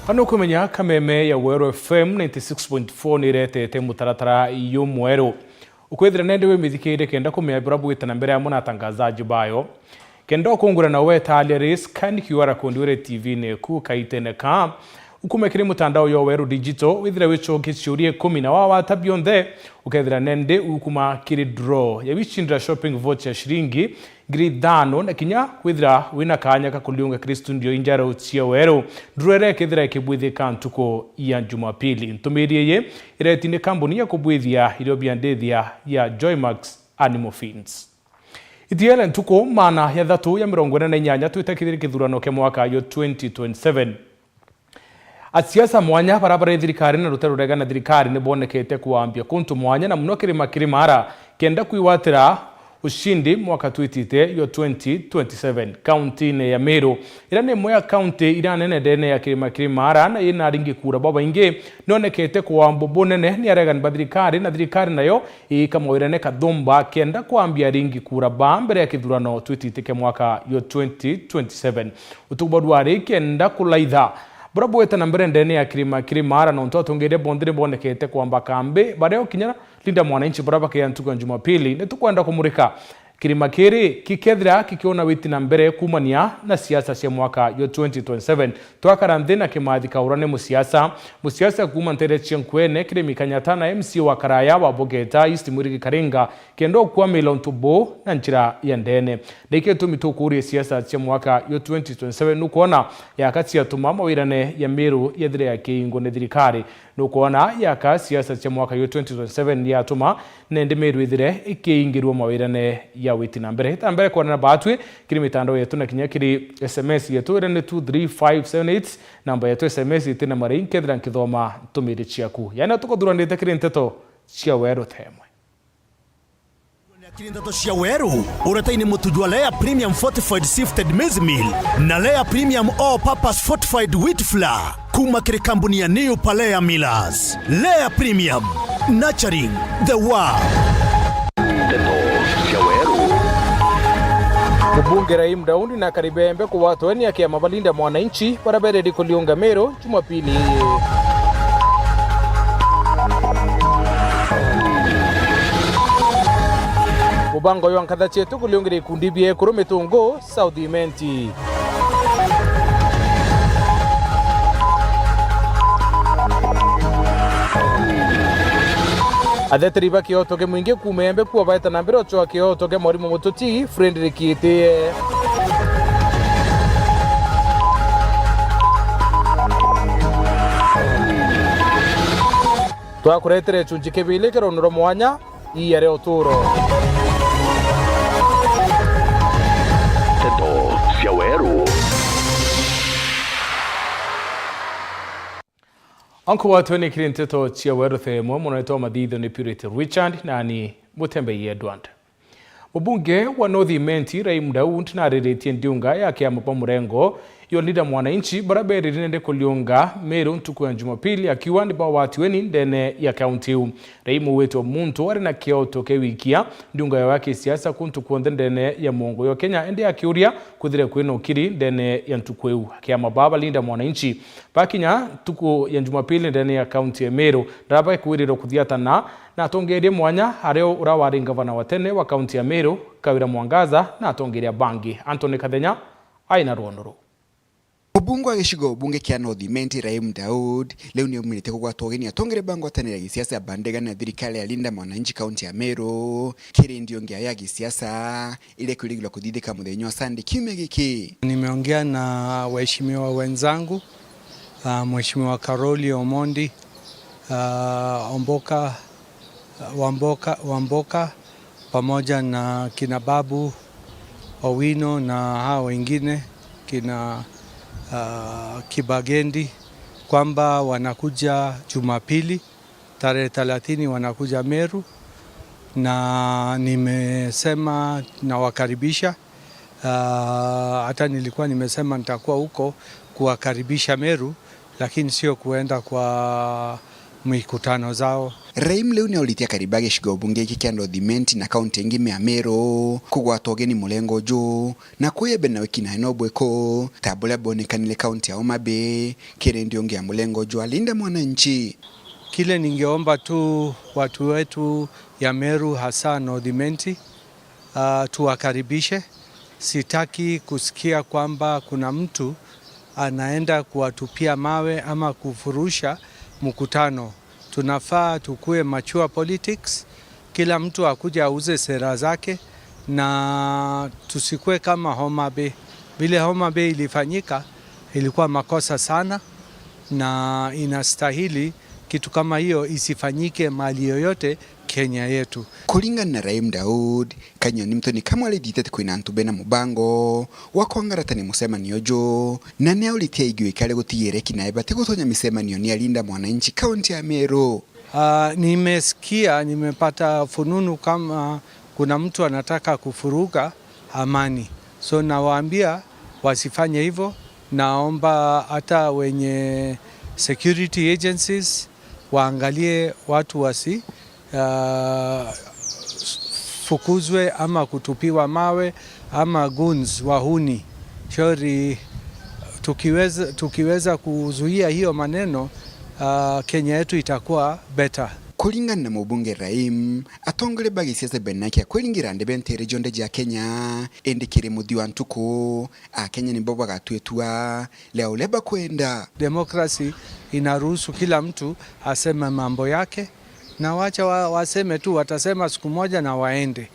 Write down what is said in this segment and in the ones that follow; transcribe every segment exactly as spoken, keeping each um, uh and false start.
Kana ukumenya Kameme ya Weru F M ninety six point four ni iretete mutaratara jumweru. Ukwithira nende wimithikiririe kenda kumenya buria bwite na mbere amwe na atangazaji bayo. Kenda ukungura na wetalia ri, scan Q R code wire T V-ini eku kaitene ka. Ukume kiri mutandao yo Weru Digital, withire wicokie ciuria ikumi na wawata bionthe, ukethira nende ukuma kiri draw ya wicindira shopping voucher ya ciringi ngiri ithano na kinya kwithira wina kanya ka kuliunga kiri studio injaro cia Weru. Ndurere kethira ikibwithika ntuku ya Jumapili. Ntumiri iyi ireti ni kambuni ya kubwithia irio bia ndithia ya Joymax Animal Feeds. Itiele ntuku maana ya thatu ya mirongo ina na inyanya twitakithire kithurano kia mwaka yo twenty twenty-seven. Asiasa mwanya bara bari thirikari na rutere rurega na thirikari ni bonekete kuambia kuntu mwanya na muno kirima Kirimara kenda kwigwatira ushindi mwaka twitite yo twenty twenty-seven. Kaunti-ini ya Meru, ira ni imwe ya kaunti iria nene ndene ya kirima Kirimara na ina aringi kura babaingi, nionekete kuambwa bunene ni aregani ba thirikari, na thirikari nayo ikamwirane kathumba kenda kwambia aringi kura ba mbere ya kithurano twitite kia mwaka yo twenty twenty-seven. Utuku bwa rwari kenda kulaitha buria bwite na mbere ndene ya kirima Kirimara, nontu atongeria bonthe ni bonekete kwamba kambi, baria ukinya Linda Mwananchi baria bakeya ntuku ya Jumapili. Ni tukwenda kumurika kirima kiri kikethira kikiona witi na mbere kumania na siasa cia mwaka yo twenty twenty-seven. Twakara nthi na Kimathi Kaura ni musiasa, musiasa kuma ntere cia Nkwene, kirimi Kanyata na M C wa Karaya wa Bogeta East Mwirigi Karinga, kenda ukwamila untu buu na njira ya ndene. Niki gitumi tukuria siasa cia mwaka yo twenty twenty-seven nukwona yaka ciatuma mawirane ya Meru yethire yakiingwa ni thirikari? Nukwona yaka siasa cia mwaka yo twenty twenty-seven yatuma nende Meru ithire ikiingirwa mawirane ya witi na mbere? Ita mbere kwarana batwi kiri mitandao yetu na kinya kiri S M S yetu, ira ni two three five seven eight, namba yetu S M S itina marii nkethira nkithoma ntumiri ciaku. Yani tukuthuranite kiri nteto cia Weru Temwe. Kiri nteto cia Weru, uretaini mutu jwa Lea Premium Fortified Sifted Maize Meal na Lea Premium All Purpose Fortified Wheat Flour kuma kiri kambuni ya New Palea Millers. Lea Premium, nurturing the world. Nteto cia Weru. Mubunge Rahim Daudi na Karibembe kugwatwa ni akiama ba Linda Mwananchi baria bereri kuliunga Meru Jumapili ii. Mubango jwa nkatha cietu kuliungira ikundi bia ekuru Mitungu South Imenti. Atheteri ba kioto kia mwingi kuuma Embe kuo baeta na mbere ucoa kioto kia mwarimu mututi Frederick Itie. Twakuretere gicunji kibili kia runu rwa mwanya, Iia ria Uturo. Nteto cia Weru. Onko watwe ni kiri nteto cia Weru Temwe, mwana wetu wa mathitho ni Purity Richard, nani Mutembei Edward. Mubunge wa North Imenti, Rahim Daud, nariritie ndiunga ya kiama ba murengo yo Linda Mwananchi, baria beriri nende kuliunga Meru ntuku ya Jumapili, akiuga ni bawatiwe ni ndene ya kaunti iu. Rahim ugwitwe muntu ari na kioto kia wikia ndiunga yawe ya kisiasa kuntu kuonthe ndene ya muongo yo Kenya, indi akiuria kwithire kwina ukiri ndene ya ntuku iu. Akiama baba Linda Mwananchi bakinya ntuku ya Jumapili ndene ya kaunti ya Meru, ndara bakwirirwa kuthiatana na atongeria mwanya, ari o uria wari ngavana wa tene wa kaunti ya Meru, Kawira Mwangaza, na atongeria bangi. Anthony Kathenya aina rwono ruu. Mubunge wa gicigo bunge kia North Imenti, Rahim Daud, riu ni aumirite kugwatwa ugeni atongeria ba ngwataniro ya gisiasa ya Bandega na thirikari ya Linda Mwananchi kaunti ya Meru, kiri ndiunga ya gisiasa iria ikurigirwa kuthithika muthenya wa Sunday kiumia giki. Nimeongea na waheshimiwa wenzangu, ah, Mheshimiwa Karoli Omondi, ah, Omboka, ah, Wamboka, Wamboka, pamoja na kina Babu Owino na hao wengine, kina, ah, Kibagendi, kwamba wanakuja Jumapili, tarehe thelathini wanakuja Meru, na nimesema nawakaribisha. Ah, hata nilikuwa nimesema nitakuwa huko kuwakaribisha Meru, lakini sio kuenda kwa, mikutano zao. Raim riu ni auritie akari ba gicigo bunge giki kia North Imenti na kaunti ingi mia Meru kugwata ugeni murengo uju, na kuya mbere na wiki nae no bwiko ta buria bwonekanire kaunti ya Homa Bay kiri ndiungi ya murengo uju wa Linda Mwananchi. Kile ningeomba tu watu wetu ya Meru, hasa North Imenti, ah, tuwakaribishe. Sitaki kusikia kwamba kuna mtu anaenda kuwatupia mawe ama kufurusha mkutano. Tunafaa tukue mature politics, kila mtu akuje auze sera zake, na tusikue kama Homa Bay. Vile Homa Bay ilifanyika, ilikuwa makosa sana, na inastahili kitu kama hiyo isifanyike mahali yoyote Kenya yetu. Kuringana na Raim Daud, kanyoni mtoni kamwe arithitete kwina antu bena mubango wa kwangarata ni mucemanio uju, na ni auritie aigwe ikari gutigira eki nae bati gutonya micemanio ni arinda mwananchi kaunti ya Meru. Ah, nimesikia, nimepata fununu kama kuna mtu anataka kufuruga amani. So nawaambia wasifanye hivyo. Naomba hata wenye security agencies waangalie watu wasi, ah, fukuzwe ama kutupiwa mawe ama goons, wahuni. Shauri tukiweza, tukiweza kuzuia hiyo maneno, ah, Kenya yetu itakuwa better. Kuringana na mubunge Raim, atongoria ba gisiasa bena kia kwiringira ndebe ntere jonthe ja Kenya, indi kiri muthia wa ntuku, Akenya nibo bagatwitua ria uria bakwenda. Democracy inaruhusu kila mtu aseme mambo yake, na wacha wa-, waseme tu, watasema siku moja na waende.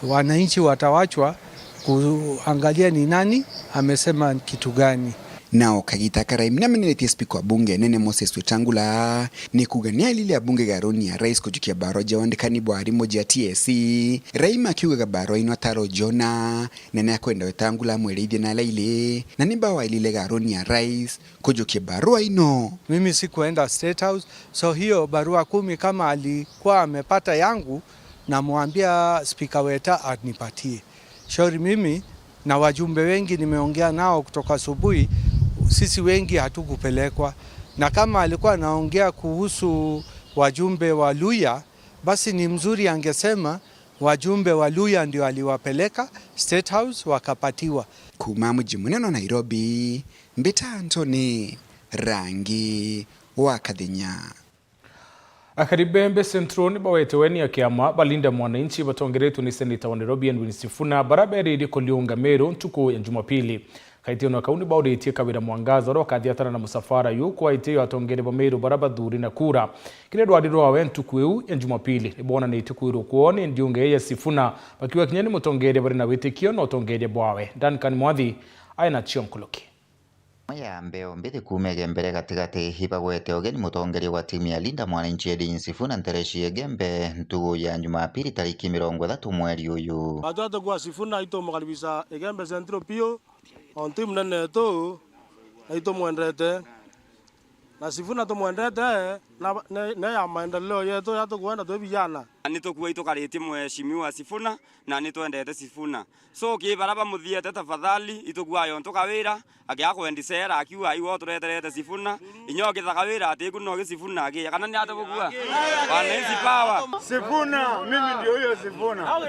Wananchi watawachwa kuangalia ni nani amesema kitu gani. Nao kagita karaimi nameneretie spika wa bunge nene Moses Wetangula ni kuuga ni alile abunge garoni ya rais kujukia barua ja wandikani bwa arimu ja T S C. Raima akiugaga barua ino ataro jona, na ni akwenda Wetangula amwirithie na laili, na ni mbawa ilile garoni ya rais kujukia barua ino. Mimi sikuenda State House, so hiyo barua kumi kama alikuwa amepata yangu, namwambia Spika Weta anipatie. Shauri mimi na wajumbe wengi nimeongea nao kutoka asubuhi, sisi wengi hatukupelekwa. Na kama alikuwa anaongea kuhusu wajumbe wa Luhya, basi ni mzuri angesema wajumbe wa Luhya ndio aliwapeleka State House wakapatiwa. Kuuma muji munene wa Nairobi, mbita Anthony Rangi wa Kathenya. Akari ba Embe Central ni bawete weni ya kiama ba Linda Mwananchi batongeretwe ni seneta wa Nairobi Edwin Sifuna, bara beririe kuriunga Meru ntuku ya Jumapili. Kaitieno kau ni bauritie Kawira Mwangaza uria ukathiatana na musafara yu kwa itio atongeria ba Meru bara bathuri na kura. Kiri rwari rwawe ntuku iu ya Jumapili ni bonanitie kwirwa kwoo ni ndiunge ya Sifuna, bakiuga kinya ni mutongeria bari na witikio na utongeria bwawe. Duncan Mwathi aina cio nkuluki. Imwe ya mbeo mbithi kuuma Igembe ria gatigati ibagwete ugeni mutongeria wa timu ya Linda Mwananchi Edwin Sifuna ntere cia Igembe ntugu ya Jumapili tariki mirongo ithatu mweri uyu. Atwete kwa Sifuna itumukaribisa Igembe Central piu, ontu i munene wetu na itumwendete. Na Sifuna tumwendete, na, ne, ne ya maendeleo yetu ya tukwenda twi vijana. Ni tukua itukaritie Mheshimiwa Sifuna, na ni twendete Sifuna. So, ki bara bamuthiete, tafadhali, itukua yontu Kawira, akia kwendi sera, akiuga, "Ai, we utureterete Sifuna, inya ukitha Kawira ati iku no gi Sifuna agia, kana ni ate bukua?" Wananchi power. Sifuna, mimi ndio huyo Sifuna.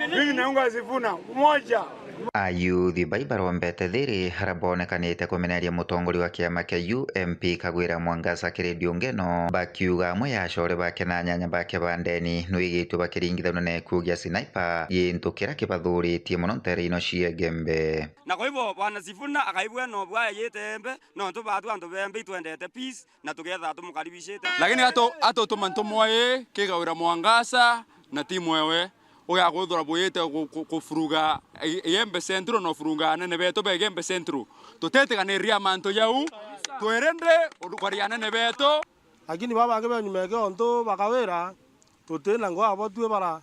Mimi naunga Sifuna moja. Ayuthi bai barombete thiri aria bonekanite kumeneria mutongoria wa kiama kia U M P Kagwira Mwangaza kiri ndiungeno, bakiuga amwe ya acore bake na anyanya bake ba ndeni nwigitwe bakiringithanua na gikuo gia sniper, gintu kiria kibathuritie mono ntere ino cia Igembe. Na kwa hivyo, Bwana Sifuna akaibua no bwaya yite Embe, nontu batu antu bembe itwendete peace, na tugetha tumukaribishite. Lakini atu, atutuma ntumwa ii ki Kagwira Mwangaza na timu ewe. Ugakwithirwa bwite ku-, ku-, kufuruga I-, Igembe Central na ufuruga anene betu ba Igembe Central. Tutitiganiriria mantu jau, twirinde kwaria anene betu. Lakini baba bangi ba nyuma eke ontu ba Kawira, tutina ngwa abo tue bara.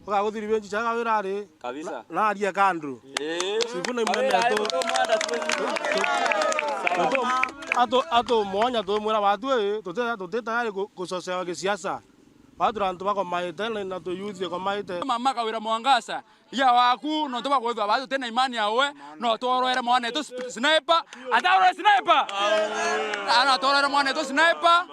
Ugaguthiri benji cha Kawira ari. Kabisa. Na, na arie kando. Eh. Sifuna imwe netu. Atu, atu mwanya tumwira batue, tuti, tuti tayari ku-, kucocewa gisiasa. Batura antu bakomaite na, na tuyuthi ekomaite. Mama Kawira Mwangaza, ya waku, nontu bwa kwithwa batu tutina imani yawe, no tworwere mwanetu sp-, sniper, ataurwe sniper. Ana tworwere mwanetu sniper.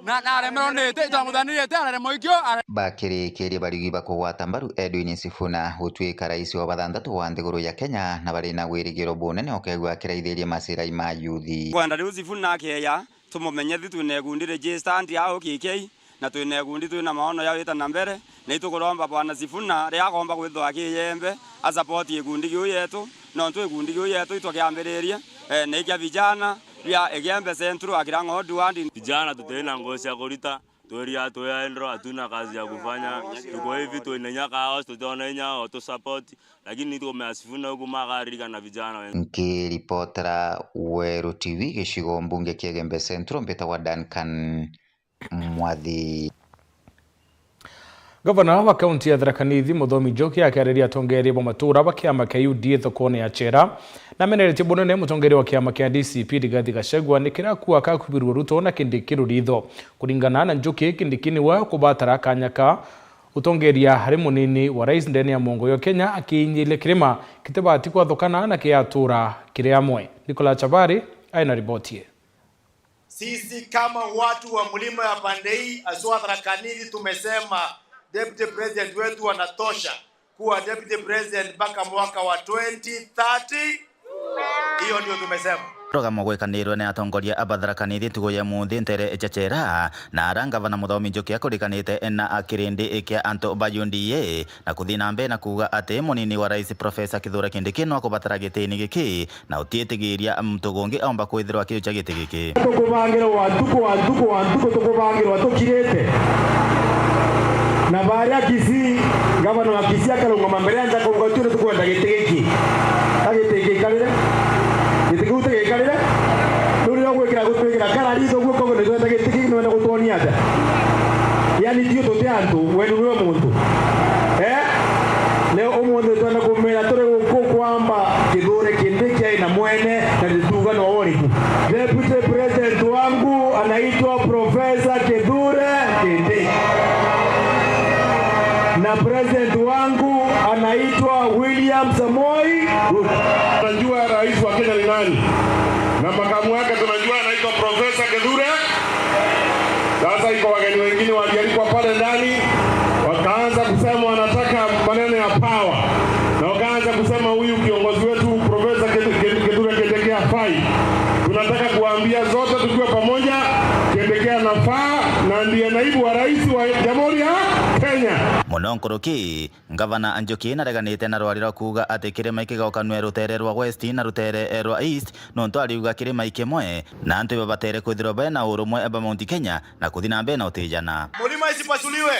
Na, na aremerwo nite, twamuthanirie te, araremwo ikio, are- Bakirikirie bariugi ba kugwata mbaru Edwin Sifuna gutuika rais wa bathanthatu wa nthiguru ya Kenya, na bari na wirigiro bunene ukegua akiraithiria macirai ma yuthi. Kwenda riu Sifuna akeya, tumumenye thi twina ikundi registered au K K, na twina ikundi twina maono ya wita na mbere, na itukuromba Bwana Sifuna riria akomba kwithwa akiyembe, a support ikundi kiu yetu, nontu ikundi kiu yetu itwakiambiririe, eh, ni kia vijana, bia Igembe Central, Akirang'o Ward. Vijana tutiri na ngugi cia kurita, twiria twiendero, hatuna kazi ya kufanya, tuko hivi, twina inya kaos, tutiona inya o tu support, lakini tukumea Sifuna huku makaririkana vijana wengine. Nkiripotera Weru T V gicigo mbunge kia Igembe Central, mbitagwa Duncan Mwathi. Gavana wa kaunti ya Tharaka Nithi Muthomi Njoki akiariria atongeria ba matuura ba kiama kia U D A thokone ya Chera, nameneretie bunene mutongeria wa kiama kia D C P Rigathi Gachagua ni kiria akua kakwibirwe Ruto na Kindiki ruritho. Kuringana na Njoki, Kindiki niwe ukubatara kanya ka utongeria ari munini wa rais ndene ya mwongo yo Kenya akiinyiria kirima kitibati kwathukana na kiatura kiri amwe. Nicolas Chabari aina riboti ye. Sisi kama watu wa mlima ya pande hii, haswa Tharaka Nithi, tumesema deputy president wetu anatosha kuwa deputy president mpaka mwaka wa twenty thirty. Hiyo ndio tumesema. Rugamo gwekanirwe ni atongoria a Batharaka Nithi ntugu ya munthi ntere cha Chera, na ara ngavana Muthomi Njuki akurikanite na kirindi kia antu ba U D A, na kuthi na mbere na kuuga ati munini wa rais Professor Kithure Kindiki no akubatara gitini giki, na utiitigiria muntu gungi aumba kwithirwa akiucha giti giki. Tukubangirwa ntuku wa ntuku wa ntuku, tukubangirwa tukirite. Na baria Kisii, gavana wa Kisii akarungama mbere ya nja akauga, "Tui ni tukwenda giti giki." Ka giti giki gikarire? Giti kiu ti gikarire? Riu riria ugwikira gutwikira kara ritho guo, koguo ni twenda giti giki, ni wenda gutwonia atia? Yani, tui tuti antu, we niwe muntu. Eh? Leo umunthi twenda kumwira turi guku kwamba Kithure Kindiki aina mwene na ndituga no uriku. Deputy President wangu anaitwa Professor Kithure Kindiki. Na President wangu anaitwa William Samoei Ruto. Tunajua rais wa Kenya ni nani. Na makamu wake tunajua anaitwa Professor Kithure. Sasa iko wageni wengine walialikwa pale ndani, wakaanza kusema wanataka maneno ya power, na wakaanza kusema huyu kiongozi wetu Professor Kithu-, Kithu-, Kithure Kindiki hafai. Tunataka kuwaambia zote tukiwa pamoja, Kindiki anafaa na ndiye naibu wa rais wa Jamhuri ya Kenya. Muno nkuruki, Ngavana Njuki nareganite na rwari rwa kuuga ati kirima iki gigokanue rutere rwa West na rutere rwa East, nontu ariuga kirima i kimwe, na antu ibabatere kwithirwa bena urumwe ba Mount Kenya na kuthi na mbere na utijana. Mlima isipasuliwe,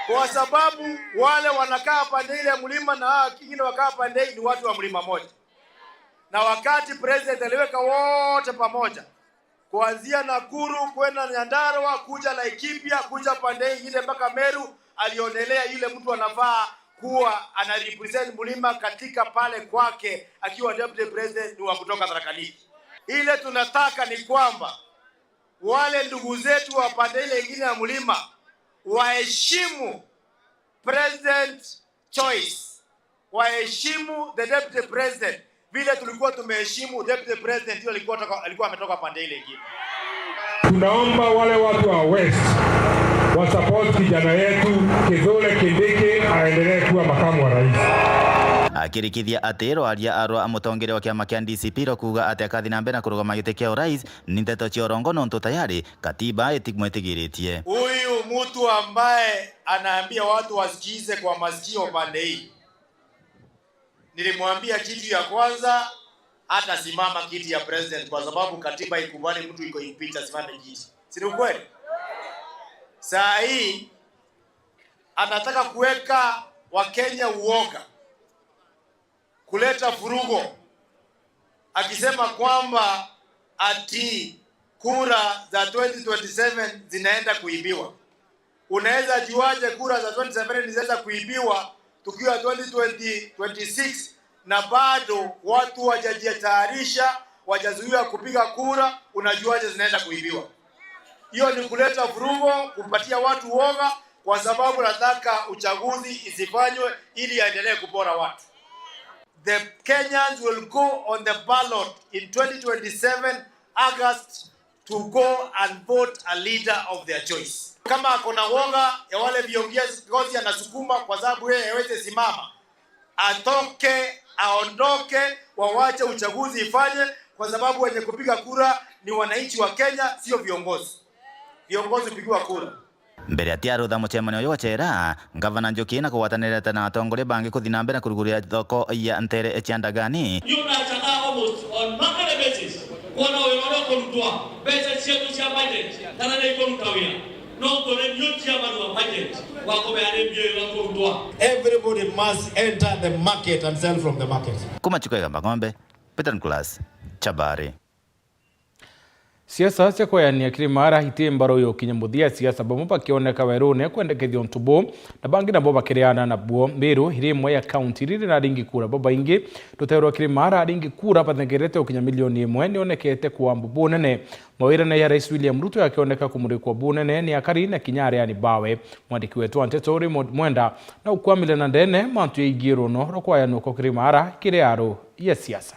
kwa sababu wale wanakaa pande ile ya mlima na hawa wengine wakaa pande hii ni watu wa mlima moja. Na wakati president aliweka wote pamoja, kuanzia Nakuru kwenda Nyandarua, kuja Laikipia, kuja pande hii ingine mpaka Meru, alionelea yule mtu anafaa kuwa ana represent mlima katika pale kwake akiwa deputy president wa kutoka Tharaka Nithi. Ile tunataka ni kwamba wale ndugu zetu wa pande ile ingine ya mlima waheshimu president choice, waheshimu the deputy president vile tulikuwa tumeheshimu deputy president yule alikuwa toka, alikuwa ametoka pande ile ingine. Tunaomba wale watu wa West wa support kijana yetu Kithure Kindiki aendelee kuwa makamu wa rais. Akirikithia ati rwaria rwa mutongeria wa kiama kia D C P rwa kuuga ati akathi na mbere na kurugama giti kia urais ni ndeto cia urongo, nontu tayari katiba itimwitigiritie. Huyu mtu ambaye anaambia watu wasikize kwa masikio pande hii, nilimwambia kitu ya kwanza, hata simama kiti ya president kwa sababu katiba ikubali mtu iko impeach asimame kiti. Si ni ukweli? Saa hii anataka kuweka Wakenya uoga, kuleta furugo, akisema kwamba ati kura za twenty twenty-seven zinaenda kuibiwa. Unaweza juaje kura za twenty seventeen zinaweza kuibiwa tukiwa twenty twenty, twenty-six na bado watu wajajitayarisha, wajazuiwa kupiga kura, unajuaje zinaenda kuibiwa? Hiyo ni kuleta vurugo, kupatia watu woga, kwa sababu nataka uchaguzi isifanywe ili aendelee kupora watu. The Kenyans will go on the ballot in twenty twenty-seven, August to go and vote a leader of their choice. Kama ako na woga ya wale viongozi anasukuma kwa sababu yeye hawezi simama, atoke, aondoke, wawache uchaguzi ifanye, kwa sababu wenye kupiga kura ni wananchi wa Kenya, sio viongozi. Viongozi hupigiwa kura. Mbere atiarutha mucemanio uyu wa Chera, Ngavana Njuki na kugwatanirite na atongoria bangi kuthi na mbere na kuruguria thoko ya ntere cia Ndagani. Ni unachakaa almost on monthly basis kwona wira uria ukurutwa, mbeca cietu cia budget, kana ni ikuruta wira. No turi new chairman wa budget wa kumenya ni mbia iria ikurutwa. Everybody must enter the market and sell from the market. Kuma Chuka Igamba Ng'ombe, Peter Nicholas, Chabari. Siasa cia kweania Kirimara iti mbaru yukinya muthia, siasa bamwe bakioneka werune kwendekethia untu bu, na bangi nabo bakiriana nabuo. Meru iri imwe ya kaunti iria iri na aringi kura babaingi. Rutero rwa Kirimara, aringi kura bathengerete gukinya milioni imwe nionekete kwa mbu bunene. Mawirane ya Rais William Ruto yakioneka kumurikwa bunene ni akari na kinya areani bawe. Mwandiki wetu wa nteto Raymond Mwenda na ukwamire na ndene mantu yaigie runo rwa kwayanwa kwa Kirimara kiri aru ya siasa.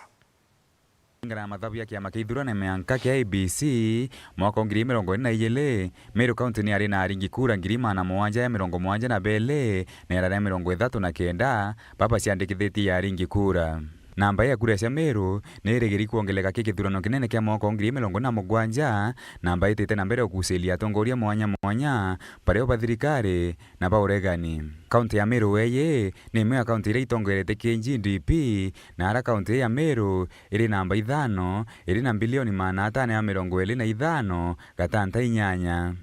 Kulingana na mathabu ya kiama kia ithurano mianka kia I E B C, mwaka wa ngiri igiri mirongo iri na igiri, Meru County ni yari na aringi kura ngiri magana mugwanja ya mirongo mugwanja na beli na igana ria mirongo ithatu na kenda baba ciandikithitie ya aringi kura. Namba ya kura cia Meru ni irigiri kwongeleka ki kithurano kinene kia mwaka wa ngiri igiri mirongo iri na mugwanja, namba itite na mbere ukuciria atongoria mwanya mwanya, baria ba thirikari na ba uregani. Kaunti ya Meru weye ni imwe ya kaunti iria itongerete ki G D P, na ara kaunti ya Meru iri namba ithano, iri na mbilioni magana atano ya mirongo iri na ithano gatanta inyanya.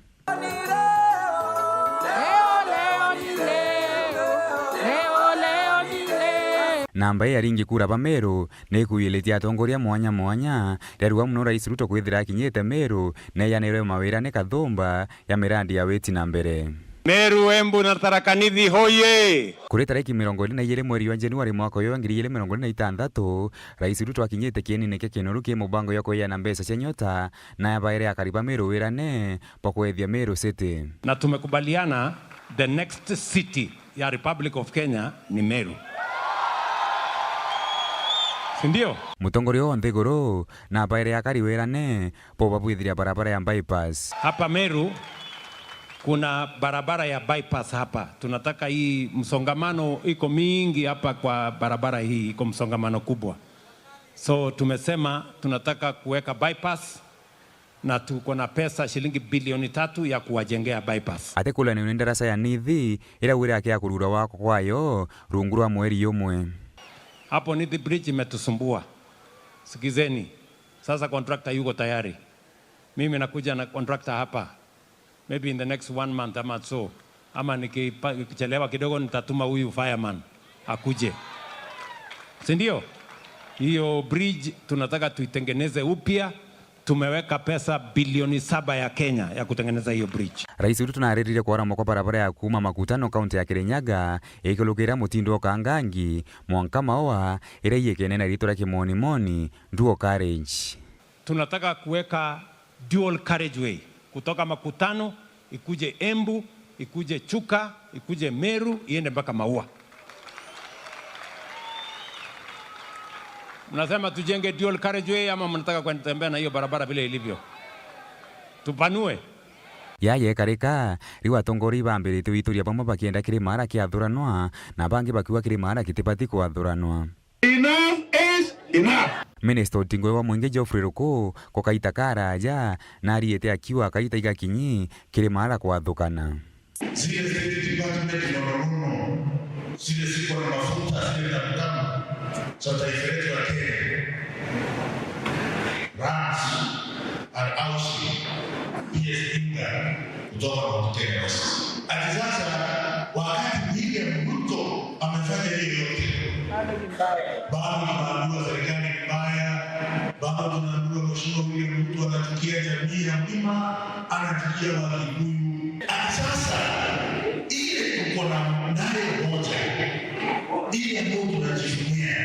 Namba ii ya aringi kura ba Meru ni ikuiyiritie atongoria mwanya mwanya, riarua mono Rais Ruto kwithira akinyite Meru, na eyanirwe mawira ni kathumba ya mirandi ya witi na mbere. Meru, Embu na Tharaka Nithi hoye! Kuri tariki mirongo iri na igiri mweri wa Januari mwaka uyu wa ngiri igiri mirongo iri na itantatu, Rais Ruto akinyite kienine kia Kinoru ki mubango ya kweana mbeca cia nyota, na abaire akari ba Meru wirane bwa kwethia Meru City. Na tumekubaliana the next city ya Republic of Kenya ni Meru. Si ndio? Mutongoria wa nthiguru na abaire akari wirane bwa babwithiria barabara ya bypass. Hapa Meru kuna barabara ya bypass hapa. Tunataka hii msongamano iko mingi hapa kwa barabara hii, iko msongamano kubwa. So tumesema tunataka kuweka bypass na tuko na pesa shilingi bilioni tatu ya kuwajengea bypass. Ati kulanio ni ndaraca ya Nithi iria wira akia kurura wako kwayo rungu rwa mweri umwe. Hapo Nithi Bridge imetusumbua. Sikizeni. Sasa contractor yuko tayari. Mimi nakuja na contractor hapa. Maybe in the next one month ama so. Ama nikipa-, nikichelewa kidogo nitatuma huyu fireman akuje. Si ndio? Hiyo bridge tunataka tuitengeneze upya. Tumeweka pesa bilioni saba ya Kenya ya kutengeneza hiyo bridge. Rais Ruto naariririe kwarama kwa barabara ya kuuma Makutano, kaunti ya Kirinyaga, ikiulukira mutindo wa Kangangi, mwanka Maua, iria iikene na ritwa ria Kimonimoni, dual carriage. Tunataka kuweka dual carriageway kutoka Makutano, ikuje Embu, ikuje Chuka, ikuje Meru, iende mpaka Maua. Mnasema tujenge dual carriageway ama mnataka kutembea na hiyo barabara vile ilivyo? Tupanue. Yaya ikarika, riu atongoria ibambiritie gwituria bamwe bakienda Kirimara kiathuranwa, na bangi bakiuga Kirimara kitibati kwathuranwa. Enough is enough. Minista utingo wa mwingi Geoffrey Ruku kukaita karaja, na ariite akiuga akaita igakinyi Kirimara kwathukana. Zile state department nono nono, zile ziko na mafuta, zile tamu tamu za taifa letu la Kenya. Ranch and Aushi, P S Inga kutoka Mount Kenya West. Ati sasa, wakati William Ruto amefanya hiyo yote, bado tunaambiwa serikali ni mbaya, bado tunaambiwa Mheshimiwa William Ruto anachukia jamii ya mlima, anachukia Wakikuyu. Ati sasa, ile tuko na nayo moja, ile ambayo tunajivunia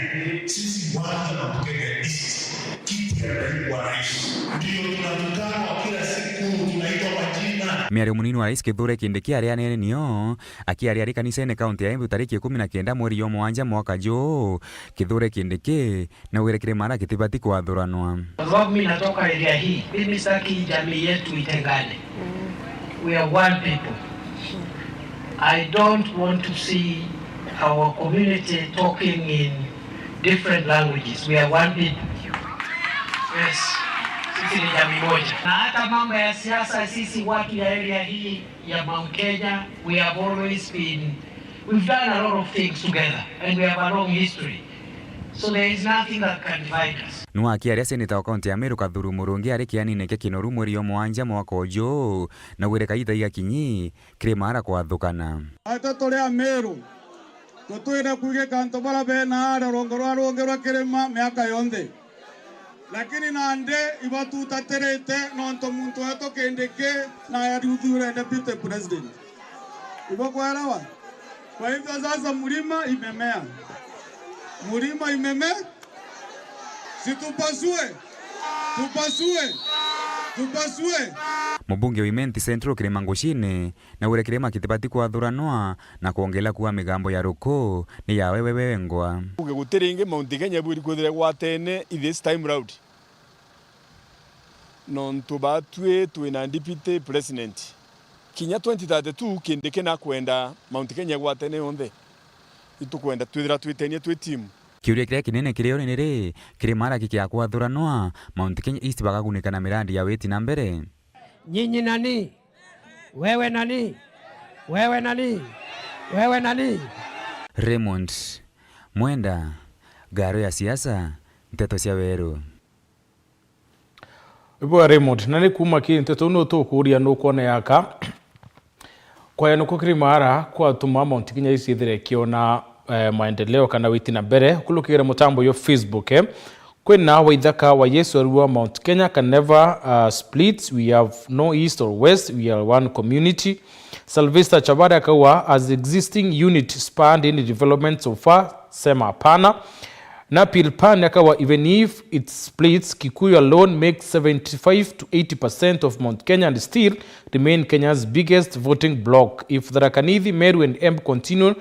sisi watu wa Mount Kenya East, kiti ya naibu wa rais. Ndio tunatukanwa kila siku, tunaitwa majina. Miario munini wa Rais Kithure Kindiki aria anene nio akiaria ari kanisene kaunti ya Embu tariki ikumi na kenda mweri jwa mwanja mwaka juu, Kithure Kindiki naugire Kirima Ara kitibati kwathuranwa. Kwa sababu mimi natoka area hii, mimi sitaki jamii yetu itengane. We are one people. I don't want to see our community talking in different languages. We are one people. Yes. Sisi ni jamii moja. Na hata mambo ya siasa, sisi watu ya area hii ya Mount Kenya, we have always been, we've done a lot of things together and we have a long history. So there is nothing that can divide us. Nuu akiaria seneta wa kaunti ya Meru Kathuru Murungi ari kianine kia Kinoru mweri jwa mwanja mwaka uju, naugire kaita igakinyi Kirima Ara kwathukana. Aitũ tũrĩ Ameru, tũtwire kwigika antu bara bena aria rwongo rwa rungi rwa kirima miaka yonthe. Lakini nandi ibatutatĩrĩte nontu muntu wetu Kindiki naye aruthure deputy president. Ibukwelewa? Kwa hivyo sasa mlima imemea. Mlima imemea. Si tupasue. Tupasue. Tupasue. Mubunge wa Imenti Central Kirima Ngucine naugire Kirima kitibati kwathuranwa na kwongela kuwa migambo ya ruku ni yawe we wengwa. Uge guti ringi Mount Kenya ibwiri kwithira igwatene i this time round. Nontu batwi twina deputy president. Kinya twenty thirty-two Kindiki nakwenda Mount Kenya igwatene yonthe. Itukwenda twithira twitenie twi team. Kiuria kiria kinene kiri o ni riri, Kirima Ara gikia kwathuranwa, Mount Kenya East bakagunika na mirandi ya witi na mbere? Nyinyi nani? Wewe nani? Wewe nani? Wewe nani? Raymond Mwenda, Ngaro ya Siasa, Nteto cia Weru. Ibwa Raymond, na ni kuuma ki nteto ino tukuuria nukwona yaka kwaya nuku Kirima Ara kwatuma Mount Kenya East ithire ikiona, eh, maendeleo kana witi na mbere? Kulukira mutambo yo Facebook, eh. Kwina Waithaka wa Yesu arua, Mount Kenya can never, uh, split. We have no east or west. We are one community. Sylvester Chabare akauga, as existing unit spanned in development so far, sema hapana. Nabil Pan akauga, even if it splits, Kikuyu alone makes seventy-five to eighty percent of Mount Kenya and still remain Kenya's biggest voting bloc. If Tharaka Nithi, Meru and Embu continue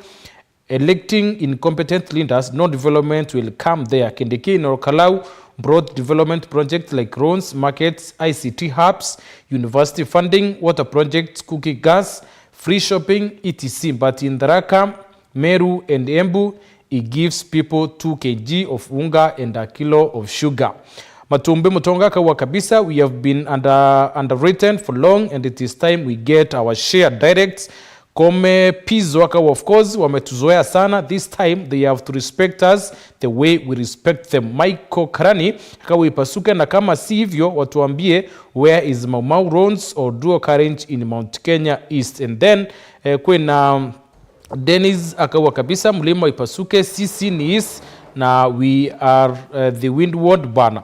electing incompetent leaders, no development will come there. Kindiki in Olkalau brought development projects like roads, markets, I C T hubs, university funding, water projects, cooking gas, free shopping, et cetera. But in Tharaka, Meru and Embu, he gives people two K G of unga and a kilo of sugar. Matumbi Mutonga akauga kabisa, we have been under, underwritten for long and it is time we get our share direct. Kome Pizzo akauga, of course, wametuzoea sana. This time they have to respect us the way we respect them. Michael Karani akauga, ipasuke, na kama si hivyo, watuambie where is Mau Mau roads or dual carriage in Mount Kenya East. And then, eh, kwina Dennis akauga kabisa, mlima ipasuke, sisi ni East na we are, eh, the windward bana.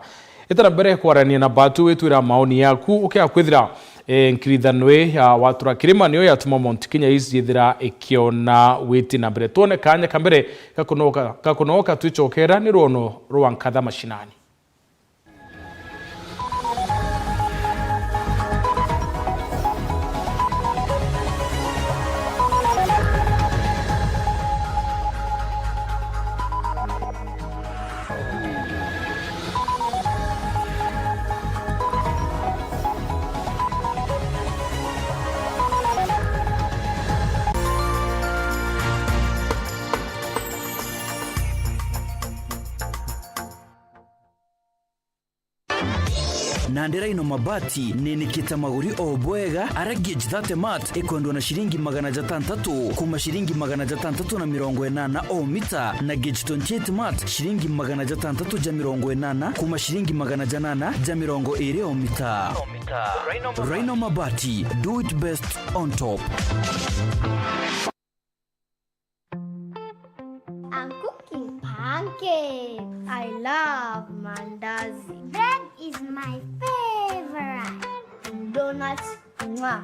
Itana mbere kwarania na batu witwira maoni yaku, ukea kwithira, eh, nkirithanio ya watura kirima niyo yatuma Mount Kenya East yithira ikiona witi na mbere. Twone kanya ka mbere gakunoka, gakunoka twicokera ni rwono rwa nkatha mashinani. Nandi Rhino Mabati ninikite maguri o bwega, ara gauge thirty mat ikwendwa na ciringi magana jatantatu kuma ciringi magana jatantatu na mirongo inana o mita, na gauge twenty-eight mat ciringi magana jatantatu ja mirongo inana kuma ciringi magana janana ja mirongo iri o mita. Rhino Mabati, do it best on top. I'm cooking pancakes. I love mandazi. Bread is my favorite. Donuts, mwah.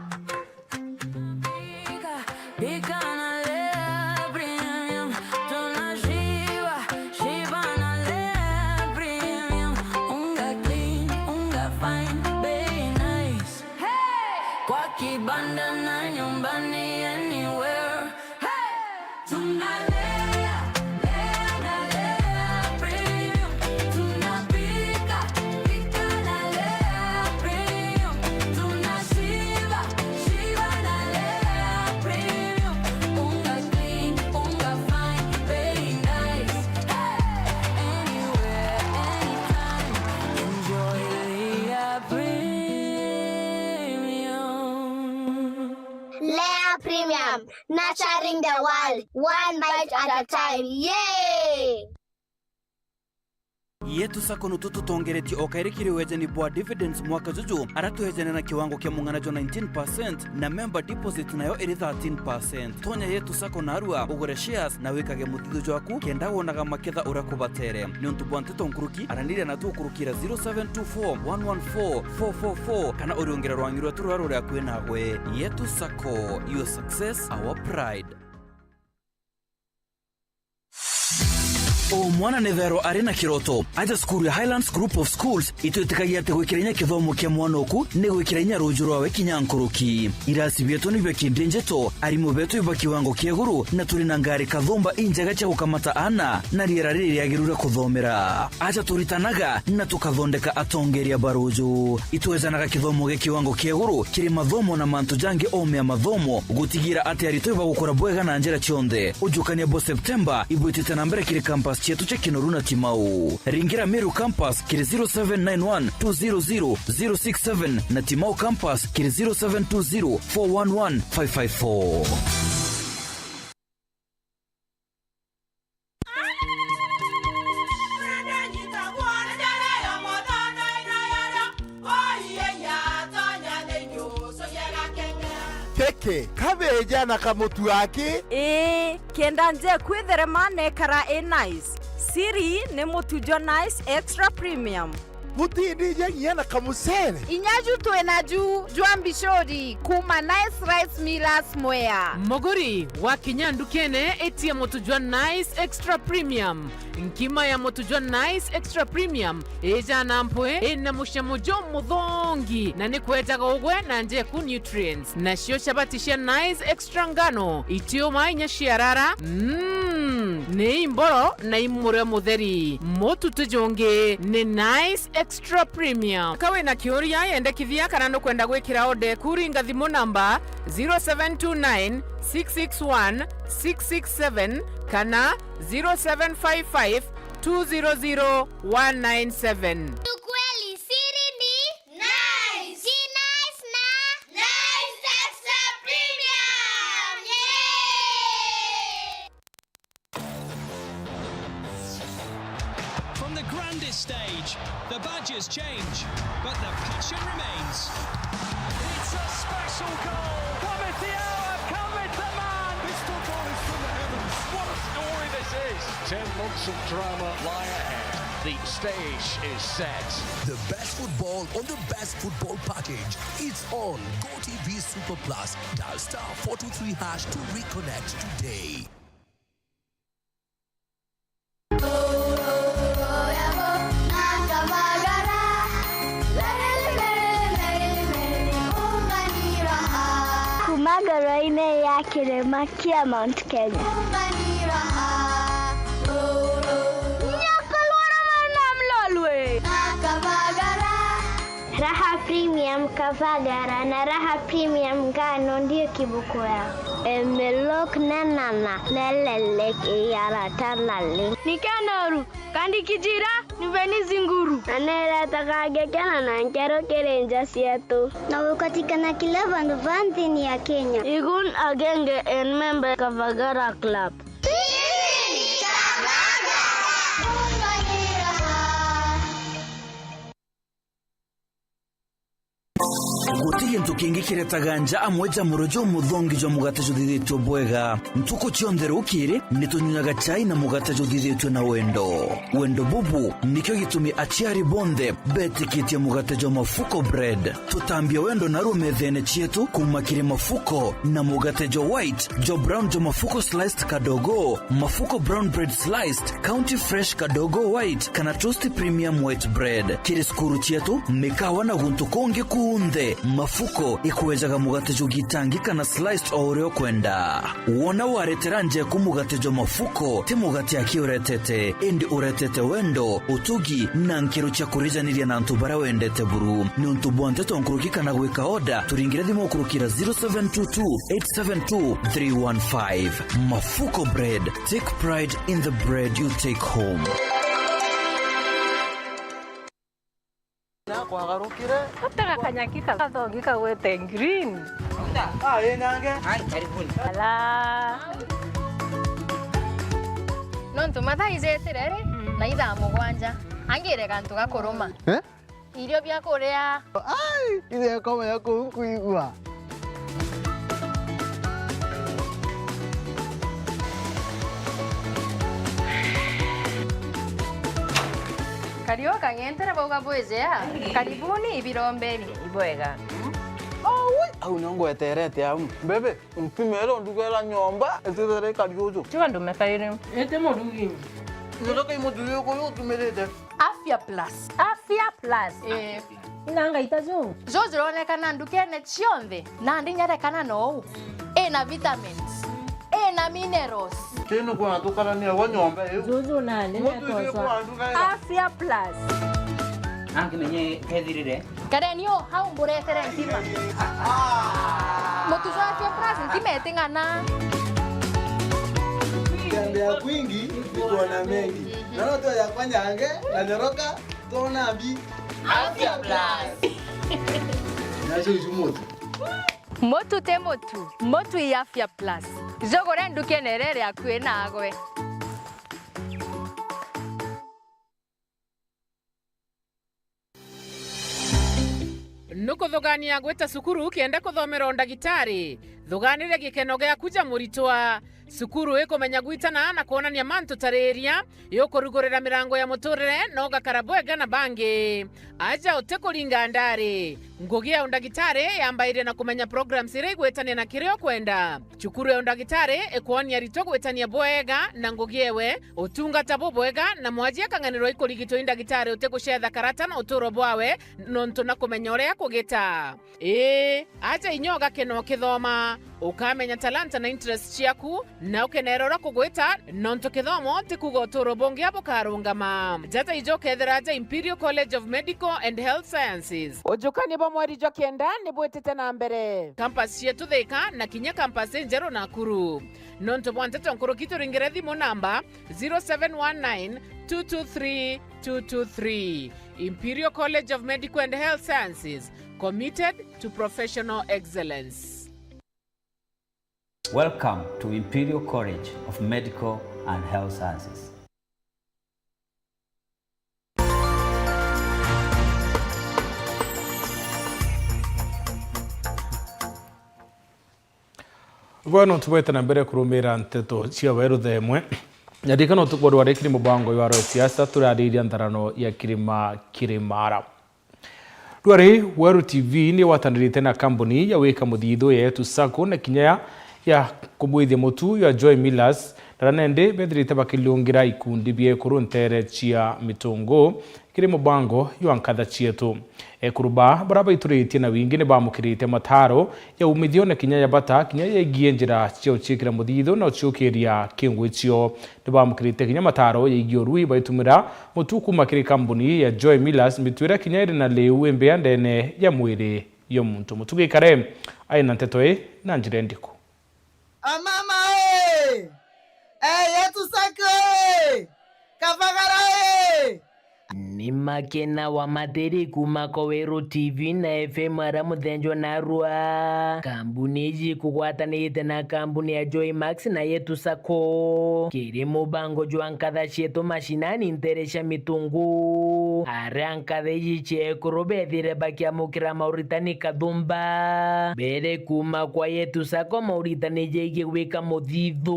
Pika, pika na Lea Premium. Tunashiba, shiba na Lea Premium. Unga clean, unga fine, bei nice. Hey! Kwa kibanda na nyumbani, anywhere. Hey! Tunalea, lea na lea premium. Tunapika, pika na lea premium. Tunashiba, shiba na lea premium. Unga clean, unga fine, very nice. Hey! Anywhere, anytime, enjoy Lea Premium. Lea Premium, nurturing the world, one bite at a time. Yay! Yetu Sacco nutu tutongeretie o kairi kiri wejani bwa dividends mwaka juju, ara twejane na kiwango kia mung'ana jwa nineteen percent, na member deposit nayo iri thirteen percent. Tonya Yetu Sacco narua, ugure shares, na wikage muthithu jwaku, kenda wonaga maketha uria kubatere. Niuntu bwa nteto nkuruki, araniria natu ukurukira zero seven two four one one four four four four, kana uriungire rwangi rwetu ruria ruri akui nawe. Yetu Sacco, your success, our pride. O mwana ni thairo ari na kiroto. Aja cukuru ya Highlands Group of Schools, itwitikagia ati gwikira inya kithomo kia mwana oku ni gwikira inya ruju rwawe kinya nkuruki. Irasi bietu ni bia kindinjito, arimu betu iba kiwango kia iguru, na turi na ngari kathumba injega cia gukamata aana na riera riri riagiru ria kuthomera. Aja turitanaga na tukathondeka atongeria ba ruju. Itwejanaga kithomo gia kiwango kia iguru kiri mathomo na mantu jangi o mea mathomo, gutigira ati aritwa ibagukura bwega na njira cionthe. Ujukania bwa Septemba ibwitite na mbere kiri campus cietu cia Kinoru na Timau. Ringira Meru campus kiri zero seven nine one two zero zero zero six seven na Timau campus kiri zero seven two zero four one one five five four. Keke, kabeja na kamutu aki. Ii, kenda nje kwitherema nekara i nice. Siri ni mutu jwa Nice Extra Premium. Mutindija nginya na kamucere. Inya ju twi naju jwa mbicuri kuma Nice Rice Millers Mwea. Muguri, wakinya ndukene, itia mutu jwa Nice Extra Premium. Nkima ya mutu jwa Nice Extra Premium ijana mpwi, ina mucamo jumuthongi, na ni kwejaga ugwe na njeku nutrients. Nacio chabati cia Nice Extra ngano, itiuma inya ciarara, mm, ni imboro na imurio mutheri. Mutu ti jungi, ni Nice Extra Premium. Ka wina kiuria, yendekithia kana nukwenda gwikira order eku, ringa thimu namba zero seven two nine six six one six six seven kana zero seven five five two zero zero one nine seven. Ukweli siri ni Nice. Ji Nice na Nice Extra Premium. Yay! From the grandest stage, the badges change, but the passion remains. It's a special goal. Come is the hour, come is the man. This football is from the heavens. What a story this is. Ten months of drama lie ahead. The stage is set. The best football on the best football package. It's on GoTV Super Plus. Dial star four two three hash to reconnect today. Kuma ngoro-inĩ ya kĩrĩma kĩa Mount Kenya. Nyoka lwara mwana mlolwe. Raha Premium Kavagara na Raha Premium Ngano ndio kibuku yao. Emelok nenana nelelek iyara tanali. Nikenoru, kandi kijira, niveni zinguru. Na neretaga ngekena na nkero kiri nja cietu. Na gukatikana kila vandu va nthini ya Kenya. Igun agenge en member Kavagara Club. Guti gintu kingi kiretaga nja amwe ja muro jumuthongi jwa mugate juthithitue bwega. Ntuku cionthe rukiri, ni tunyunyaga chai na mugate juthithitue na wendo. Wendo bubu nikio gitumi aciari bonthe betikitie mugate jwa Mafuko Bread. Tutambia wendo narua methene cietu kuma kiri Mafuko na mugate jwa white, jwa brown jwa Mafuko sliced kadogo, Mafuko brown bread sliced, County Fresh kadogo white, kana Toast Premium white bread. Kiri cukuru cietu, mikawa na guntu kungi kunthe, Mafuko ikwejaga mugate jugitangika na sliced o uria ukwenda. Wona waretera njeku mugate jwa Mafuko, ti mugate aki uretete, indi uretete wendo, utugi, na nkiro cia kurijaniria na antu baria wendete buru. Niuntu bwa nteto nkuruki kana gwika order, turingire thimu kurukira zero seven two two eight seven two three one five. Mafuko Bread. Take pride in the bread you take home. Nakwagarukire. Atega kanyaki kathongi kagwete green. Ah, ĩ nange. Ai, karibuni. Ala. Nontu mathaa ijetire ri, na ithaa mugwanja. Angire gantu gakuruma. Eh? Irio bia kuria. Ai, ithe komenya kuu nkuigua. Kario kang'entere bauga bwijea. Karibuni ibirombeni. Ibwega. Aui, au nio ngweterete au. Bebe, mpimere ndugera nyomba, itithere kari uju. Tiga ndume kairi. Ite murugi. Nyoka imuthuri uyu utumirite. Afya Plus. Afya Plus. Eh. Ina ngaita ju. Ju jironekana ndukene cionthe, nandi nyerekana nou. Ina vitamins. Ina minerals. Tino kwa tukarania wa nyomba iu. Juju nandi. Mutu iu kwa nduga. Afya Plus. Angimenye kethirire. Kareni o hau mburetere ntima. Mutu jwa Afya Plus ntima iting'ana. Tembea kwingi, nikuona mengi. Naona tu yakwa nyange, na nyoroka, tuona mbi. Afya Plus. Nacio icu mutu. Mutu ti mutu, mutu i Afya Plus. Jogore ndukene rere akui nagwe. Nukuthugania gwita cukuru kenda kuthomera undagitari? Thuganire gikeno giaku ja muritwa. Cukuru ikumenya gwitana na kwonania mantu tariria, iukurugurira mirango ya muturire na ugakara bwega na bangi. Aja utikuringa ndari. Ngugi ya undagitari yambairia na kumenya programs iria igwitania na kiria ukwenda. Cukuru ya undagitari ikwonia aritwa gwitania bwega na ngugi ewe, utungata bubwega, na mwaji akang'anirwa ikurigitwa i ndagitari utigucetha karata na uturo bwawe, nontu na kumenya uria kugita. Ii, aja inya ugakena ukithoma, ukamenya talanta na interest ciaku, na ukenera uria kugwita, nontu kithomo ti kuuga uturo bungi bukarungama. Jata ijo ukethira aja Imperial College of Medical and Health Sciences. Ujukania bwa mweri jwa kenda ni bwitite na mbere. Campus cietu Thika na kinya campus injeru Nakuru. Nontu bwa nteto nkuruki turingire thimu namba zero seven one nine two two three two two three. Imperial College of Medical and Health Sciences, committed to professional excellence. Welcome to Imperial College of Medical and Health Sciences. Bwenu tubwete na mbere kurumira nteto cia weru themwe. Nyaririkana utuku bwa rwari kiri mubango jwa Royal Siasa turariria ntharano ya kirima kirimara. Rwari Weru T V ni watanirite na kambuni ya wika muthithu ya Yetu Sacco na kinya ya, ya kubwithia mutu ya Joy Millers, na aria nendi bethirite bakiliungira ikundi bia ekuru ntere cia Mitungu kiri mubango jwa Nkatha Cietu. Ekuru ba baria baituritie na wingi ni bamukirite mataro ya umithio na kinya ya bata kinya yegie njira cia uciikira muthithu na uciukiria kingwi cio. Ni bamukirite kinya mataro yegie urui baitumira mutu kuuma kiri kambuni ya Joy Millers, mitu iria kinya iri na liu imbea ndene ya mwiri ya muntu. Mutugi Kare aina nteto ii na njira indiku? Amama ee! Ee, Yetu Sacco ee! Kabagara ee! Ni makena wa matiri kuuma kwa Weru T V na F M aria muthenjwa narua. Kambuni iji ikugwatanite na kambuni ya Joy Max na Yetu Sacco kiri mubango jwa Nkatha Cietu mashinani ntere cia Mitungu, aria nkatha iji cia ekuru bethire bakiamukira mauritani kathumba mbere kuuma kwa Yetu Sacco mauritani jegie gwika muthithu.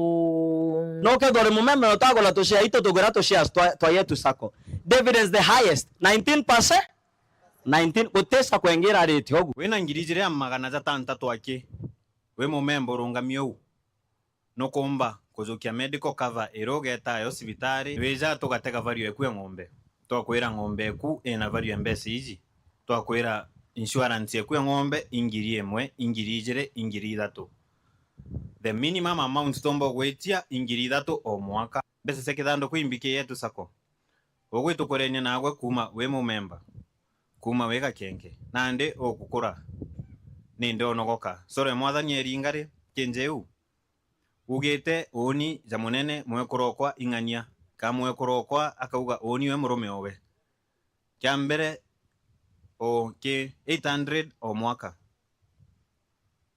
No ukethirwa uri mumemba na utagura tushare itu, tugura tushares twa, twa Yetu Sacco. Dividends the highest, nineteen percent. Nineteen, guti sacco ingi irarite ugu. Wina ngiri ijiri na magana jatantatu aki, wi mumemba urungamie uu, nukumba kujukia medical cover iria ugetayo cibitari. Wija tugatega value eku ya ng'ombe, twakwira ng'ombe eku ina value ya mbeca iji, twakwira insurance eku ya ng'ombe i ngiri imwe, i ngiri ijiri, i ngiri ithatu. The minimum amount tuumba gwitia i ngiri ithatu o mwaka. Mbeca cia kithanduku imbiki yetu sacco. Ugwitukurenia nagwe kuuma wi mumemba, kuuma wi gakenge, nandi ugukura, nindi unogoka. Sore mwathani eringa ri, kinjeu. Ugite uuni ja munene mwekuru okwa ing'ania, ka mwekuru okwa akauga uuni we murume owe. Kia mbere, o ki eight hundred o mwaka,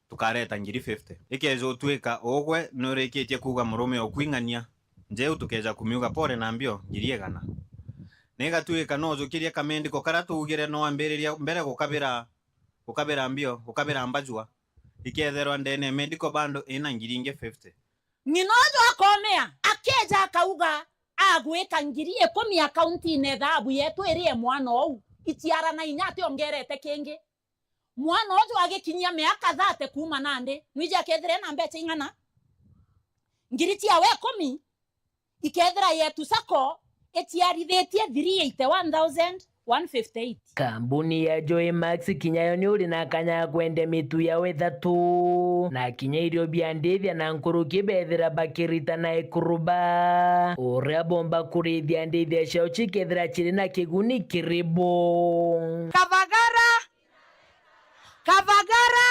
tukareta ngiri fifty. Ikeja utwika ugwe nurikitie kuuga murume oku ing'ania, njeu tukeja kumiuga pore na mbio ngiri igana. Na igatwika no ujukirie kamendiko karia tuugire no ambiriria mbere gukabira, gukabira mbio, gukabira mbajua, iketherwa ndene ya medical bundle ina ngiri ingi fifty. Ng'ina uju akomea, akeja akauga, agwika ngiri ikumi akauntiine thabu yetu irie mwana ou, iciarana inya ationgerete kingi. Mwana uju agikinyia miaka thirty kuuma nandi, nwiji akethire na mbeca ing'ana? Ngiri ciawe ikumi, ikethira yetu sacco iciarithitie three eighty one thousand one fifty eight. Kambuni ya Joy Max kinya yo ni uri na kanya ya kwendia mitu yao ithatu, na kinya irio bia ndithia na nkuruki bethira bakirita na ikuruba, uria bomba kurithia ndithia ciao cikethira ciri na kiguni kiri bo. Kabagara! Kabagara!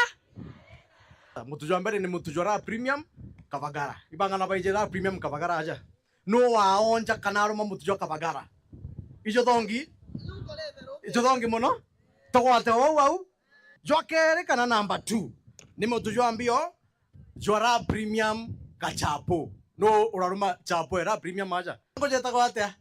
Mutu jwa mbere ni mutu jwa Raha Premium Kabagara. Ibang'ana baije Raha Premium Kabagara aja. Nu waonja kana aruma mutu jwa Kabagara? Ijo thongi? Ijo thongi mono? Tugwate ou au. Jwa keri kana namba two ni mutu jwa mbio jwa Raha Premium Gachapo. Nu uraruma chapo era Premium aja? Ngo jetagwa atia?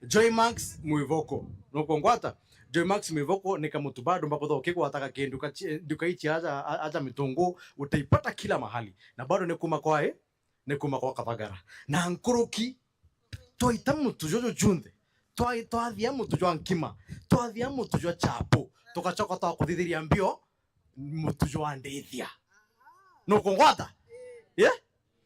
Joymax Mwivoko. Nukungwata? Joymax Mwivoko ni kamutu bado mbakuthoo kigwataga ki nduka ci-, nduka ici aja, a-, aja Mitungu, utaipata kila mahali. Na bado ni kuma kwa, eh? Ni kuma kwa Kabagara. Na nkuruki, twaita mutu juju junthe, twa-, twathia mutu jwa nkima, twathia mutu jwa chapo, tugacoka twakuthithiria mbio mutu jwa ndithia. Nukungwata? Yeah?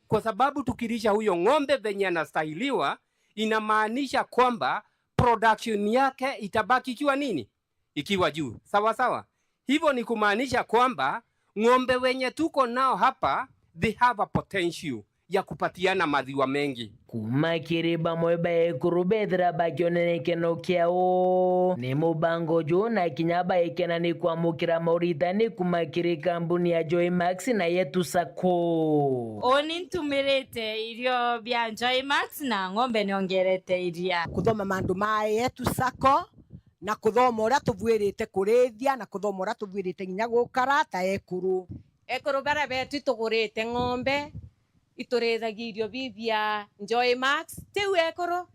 Kwa sababu tukilisha huyo ng'ombe venye anastahiliwa, inamaanisha kwamba production yake itabaki ikiwa nini? Ikiwa juu. Sawa sawa. Hivyo ni kumaanisha kwamba ng'ombe wenye tuko nao hapa, they have a potential ya kupatiana maziwa mengi. Kuma kiri bamwe ba ekuru bethira bakionene gikeno kiao ni mubango juu, na kinya baikena ni kwamukira mauritani kuma kiri kambuni ya Joymax na Yetu Sacco. Uni ntumirite irio bia Joymax na ng'ombe niongerete iria. Kuthoma mandu ma Yetu Sacco na kuthoma uria tubuirite kurithia na kuthoma uria tubuirite nginya gukara ta ekuru. Ekuru baria betu itugurite ng'ombe, iturithagia irio bibia Joymax. Tiu ekuru,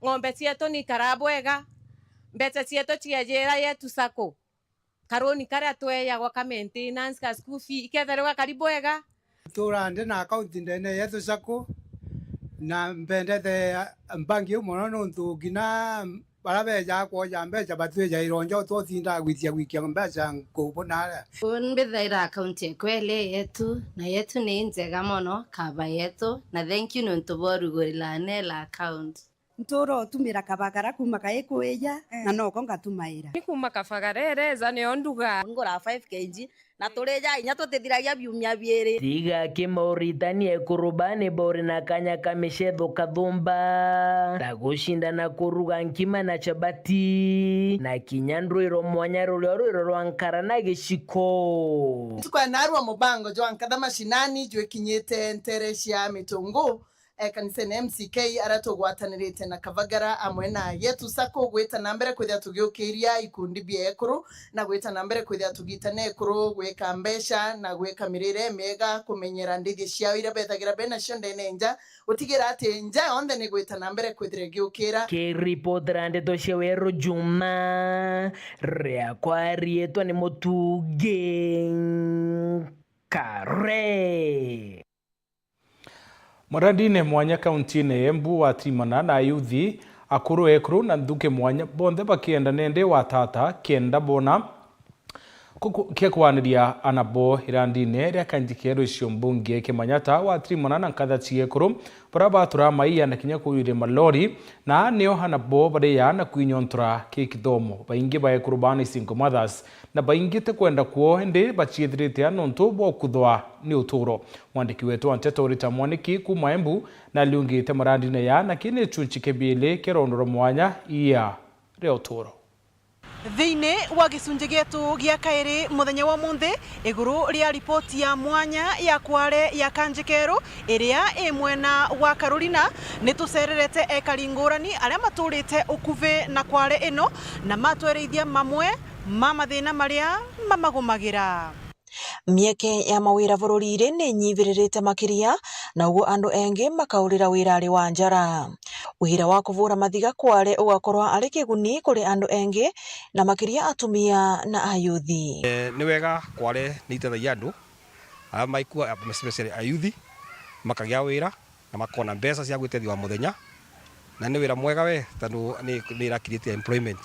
ng'ombe cietu ni ikara bwega, mbeca cietu ciejira Yetu Sacco. Karuni karia tweyagwa ka maintenance, ka school fee, ikethirwa kari bwega. Ntuura ndi na account ndene ya Yetu Sacco, na mpendete mbangi iu mono nontu nginya baria bejaga kwoja mbeca batwijaira o njau, twotindaga gwitia gwikia mbeca nkuu buna aria. Uu mbithaira account ekwa iri Yetu, na Yetu ni njega mono, kaba Yetu, na thank you nontu bwa urugurira Nela account. Ntuura utumira kabagara kuuma kaikuija, na noko ngatumaira. Ni kuuma kabagara ireja niyo nduga. Ngura five K G, na turija inya tutithiragia biumia biiri. Tiga kimauritani, ekuru ba ni bori na kanya ka micetho kathumba, ta gucindana kuruga nkima na chabati, na kinya ndwiro mwanya rurio rwiro rwa nkara na giciko. Tukwena narua mubango jwa nkatha mashinani jwikinyite ntere cia Mitungu, eh, kanisene M C K, aria tugwatanirite na Kabagara amwe na Yetu Sacco gwita na mbere kwithia tugiukiria ikundi bia ekuru na gwita na mbere kwithia tugitana ekuru gwika mbeca na gwika mirire miega, kumenyera ndithia ciao iria bethagira benacio ndene nja, gutigira ati nja yonthe ni gwita na mbere kwithira igiukira. Kiripotera ndeto cia Weru Juma, riakwa riitwa ni Mutungi Kare. Murandine mwanya kauntiine ya Embu watimana na ayuthi akuru, ekuru na nthuki mwanya, bonthe bakienda nende watata kenda bona Kuku-, kia kwaniria anabo irandine ria Kanjikeru icio mbunge Kimanyata watirimana na nkatha ciekuru, baria batura maiya na kinya kuyuria malori, na nio anabo baria na kwinyontora ki kithomo. Baingi ba ekuru baa ni single mothers, na baingi ti kwenda kwoo, indi baciithirite nontu bwa kuthwa ni uturo. Mwandiki wetu wa nteto Rita Mwaniki kuma Embu naliungite marandine ya na kini chunchi kibili kia rondo rwa mwanya iya ria uturo. Thiini wa gicunji gietu gia kairi muthenya wa umunthi, iguru ria ripoti ya mwanya ya Kware ya Kanjikeru iria i mwena wa Carolina, ni tucererete ekari ngurani aria maturite ukuvi na Kware ino, na matwereithia mamwe ma mathina maria mamagumagira. Mieke ya mawira bururi-ri ni inyiviririte makiria, na uguo andu engi makaurira wirari wa njara. Wira wa kuvura mathiga Kware ugakorwa ari kiguni kuri andu engi, na makiria atumia na ayuthi. Eh, ni wega Kware ni itethagia andu aria maikua, especially ayuthi, makagia wira na makona mbeca cia gwitethia o muthenya, na ni wira mwega we, tondu ni, ni ira create employment.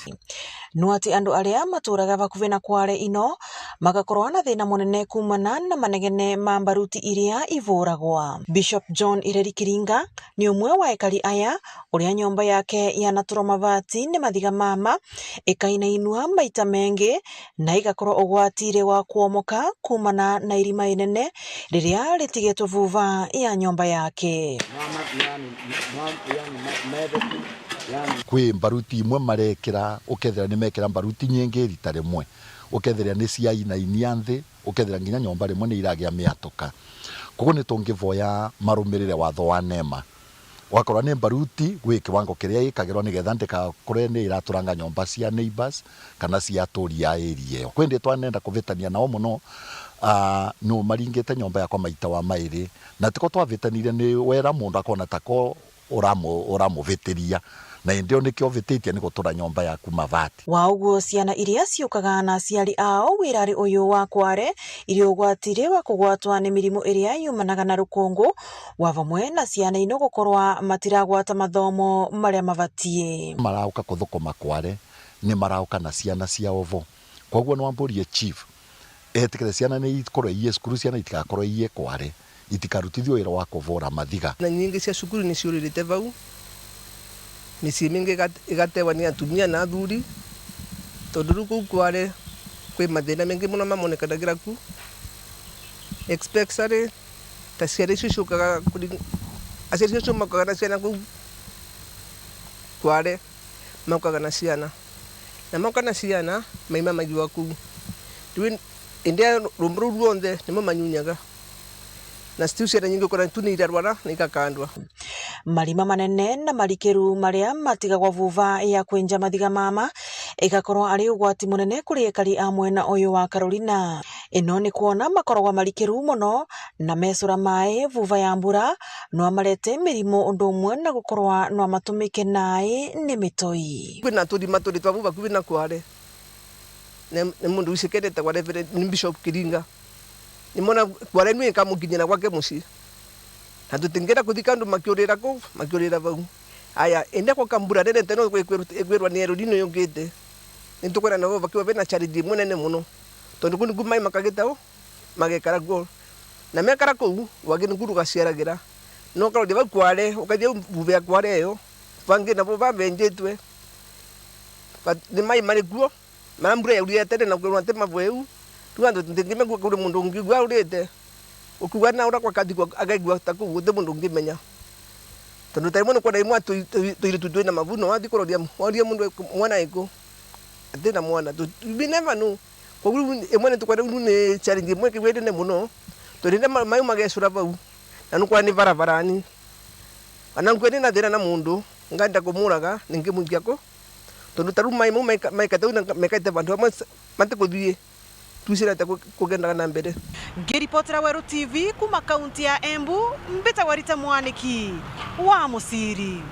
No ati andu aria maturaga bakuvi na Kware ino magakorwa na thina munene kuumana na manegene ma mbaruti iria ivuragwa. Bishop John Ireri Kiringa ni umwe wa ekari aya, uria nyomba yake yanaturwa mabati ni mathiga mama, ikainainua maita mengi, na igakorwo ugwatire wa kwomoka kuumana na irima inene riria ritigitwe vuva ya nyomba yake. Kwi mbaruti imwe marekira, ukethira ni mekira mbaruti nyingi rita rimwe, ukethira ni ciainainia nthi, ukethira nginya nyomba rimwe ni iragia miatuka. Koguo ni tungivoya marumirire watho wa NEMA. Wakorwa ni mbaruti, gwi kiwango kiria ikagirwa nigetha ndikakorwe ni iraturanga nyomba cia neighbours kana cia aturi a area iyo. Kwindi twanenda kuvitania nao muno, ah, ni umaringite nyomba yakwa maita wa mairi. Na tiko twavitanirie ni wera mundu akona tako uramu-, uramuvitiria. Na indi o nikio uvititie ni gutura nyomba yaku mavati. Wa uguo, ciana iria ciukaga na aciari ao wirari uyu wa Kware iri ugwatiri wa kugwatwa ni mirimu iria yumanaga na rukungu, wa vamwe na ciana ino gukorwa matiragwata mathomo maria mabatie. Marauka kuthukuma Kware, ni marauka na ciana ciao vo. Koguo nwamburie chief, etikire ciana ni ikorwe iie cukuru, ciana itigakorwe iie Kware, itikarutithio wira wa kuvura mathiga. Na nyingi cia cukuru ni ciuririte vau, micii mingi igat-, igatewa ni atumia na athuri, tondu riu kuu Kware kwi mathina mengi muno mamonekanagira ku, especially ta ciana icio ciukaga kuri-, aciari icio maukaga na ciana kuu Kware, maukaga na ciana. Na mauka na ciana, maima maiwa kuu. Riu indi aya rumbu ruu ruonthe nimo manyunyaga. Na tiu ciana nyingi ukona tu ni irarwara na igakandwa. Marima manene na marikiru maria matigagwa vuva ya kwenja mathiga mama igakorwo ari ugwati munene kuri ekari a mwena uyu wa Carolina. Ino ni kwona makoragwa marikiru mono na mecura mai vuva ya mbura, no amarete mirimu undu umwe na gukorwa no amatumike nai ni mitoi. Kwina turima turi twa vau vakuvi na Kware. Ni, ni mundu wicikene etagwa Reverend, ni Bishop Kiringa. Nimona Kware nui ikamukinyira gwake mucii. Na tutingienda kuthika andu makiurira kuu, makiurira vau. Aya, indi gwoka mbura nene nteno ikwirwa ni erori ni yukite. Nitukwira nabo vakiwa bena challenge imwe nene muno. Tondu kuu niku mai makagita u, magekara kuo. Na mekara kuu, wagi niku rugaciaragira. No ukaroria vau Kware, ukathia u vuve ya Kware iyo, vangi nabo bavenjitwe. Ba-, ni mai mari kuo, mara mbura yaurire tene na kwirwa nti mavweu. Riu antu tutingimenya kuri mundu ungi ugua aurite. Ukiuga na uria gwakathikwa agaigua ta kuu guti mundu ungimenya. Tondu ta imwe nukwona imwe tui-, tui-, tuiritu twina mavuno, wathi kuroria, woria mundu mwana iku, atina mwana. Tu-, we never know. Koguo riu imwe nitukwona riu ni challenge imwe kigwirine muno, tondu riria ma-, mai magecura vau, na nukwona ni barabarani. Ana nkwe ndina thina na mundu, ngenda kumuraga, ningimwikia ku? Tondu ta riu mai mau maika-, maikate u na mekaite vandu vamwe s-, matikuthii, twicirete ku-, kugendaga na mbere. Ngiripotera Weru T V kuma kaunti ya Embu, mbitagwa Rita Mwaniki wa Muciri.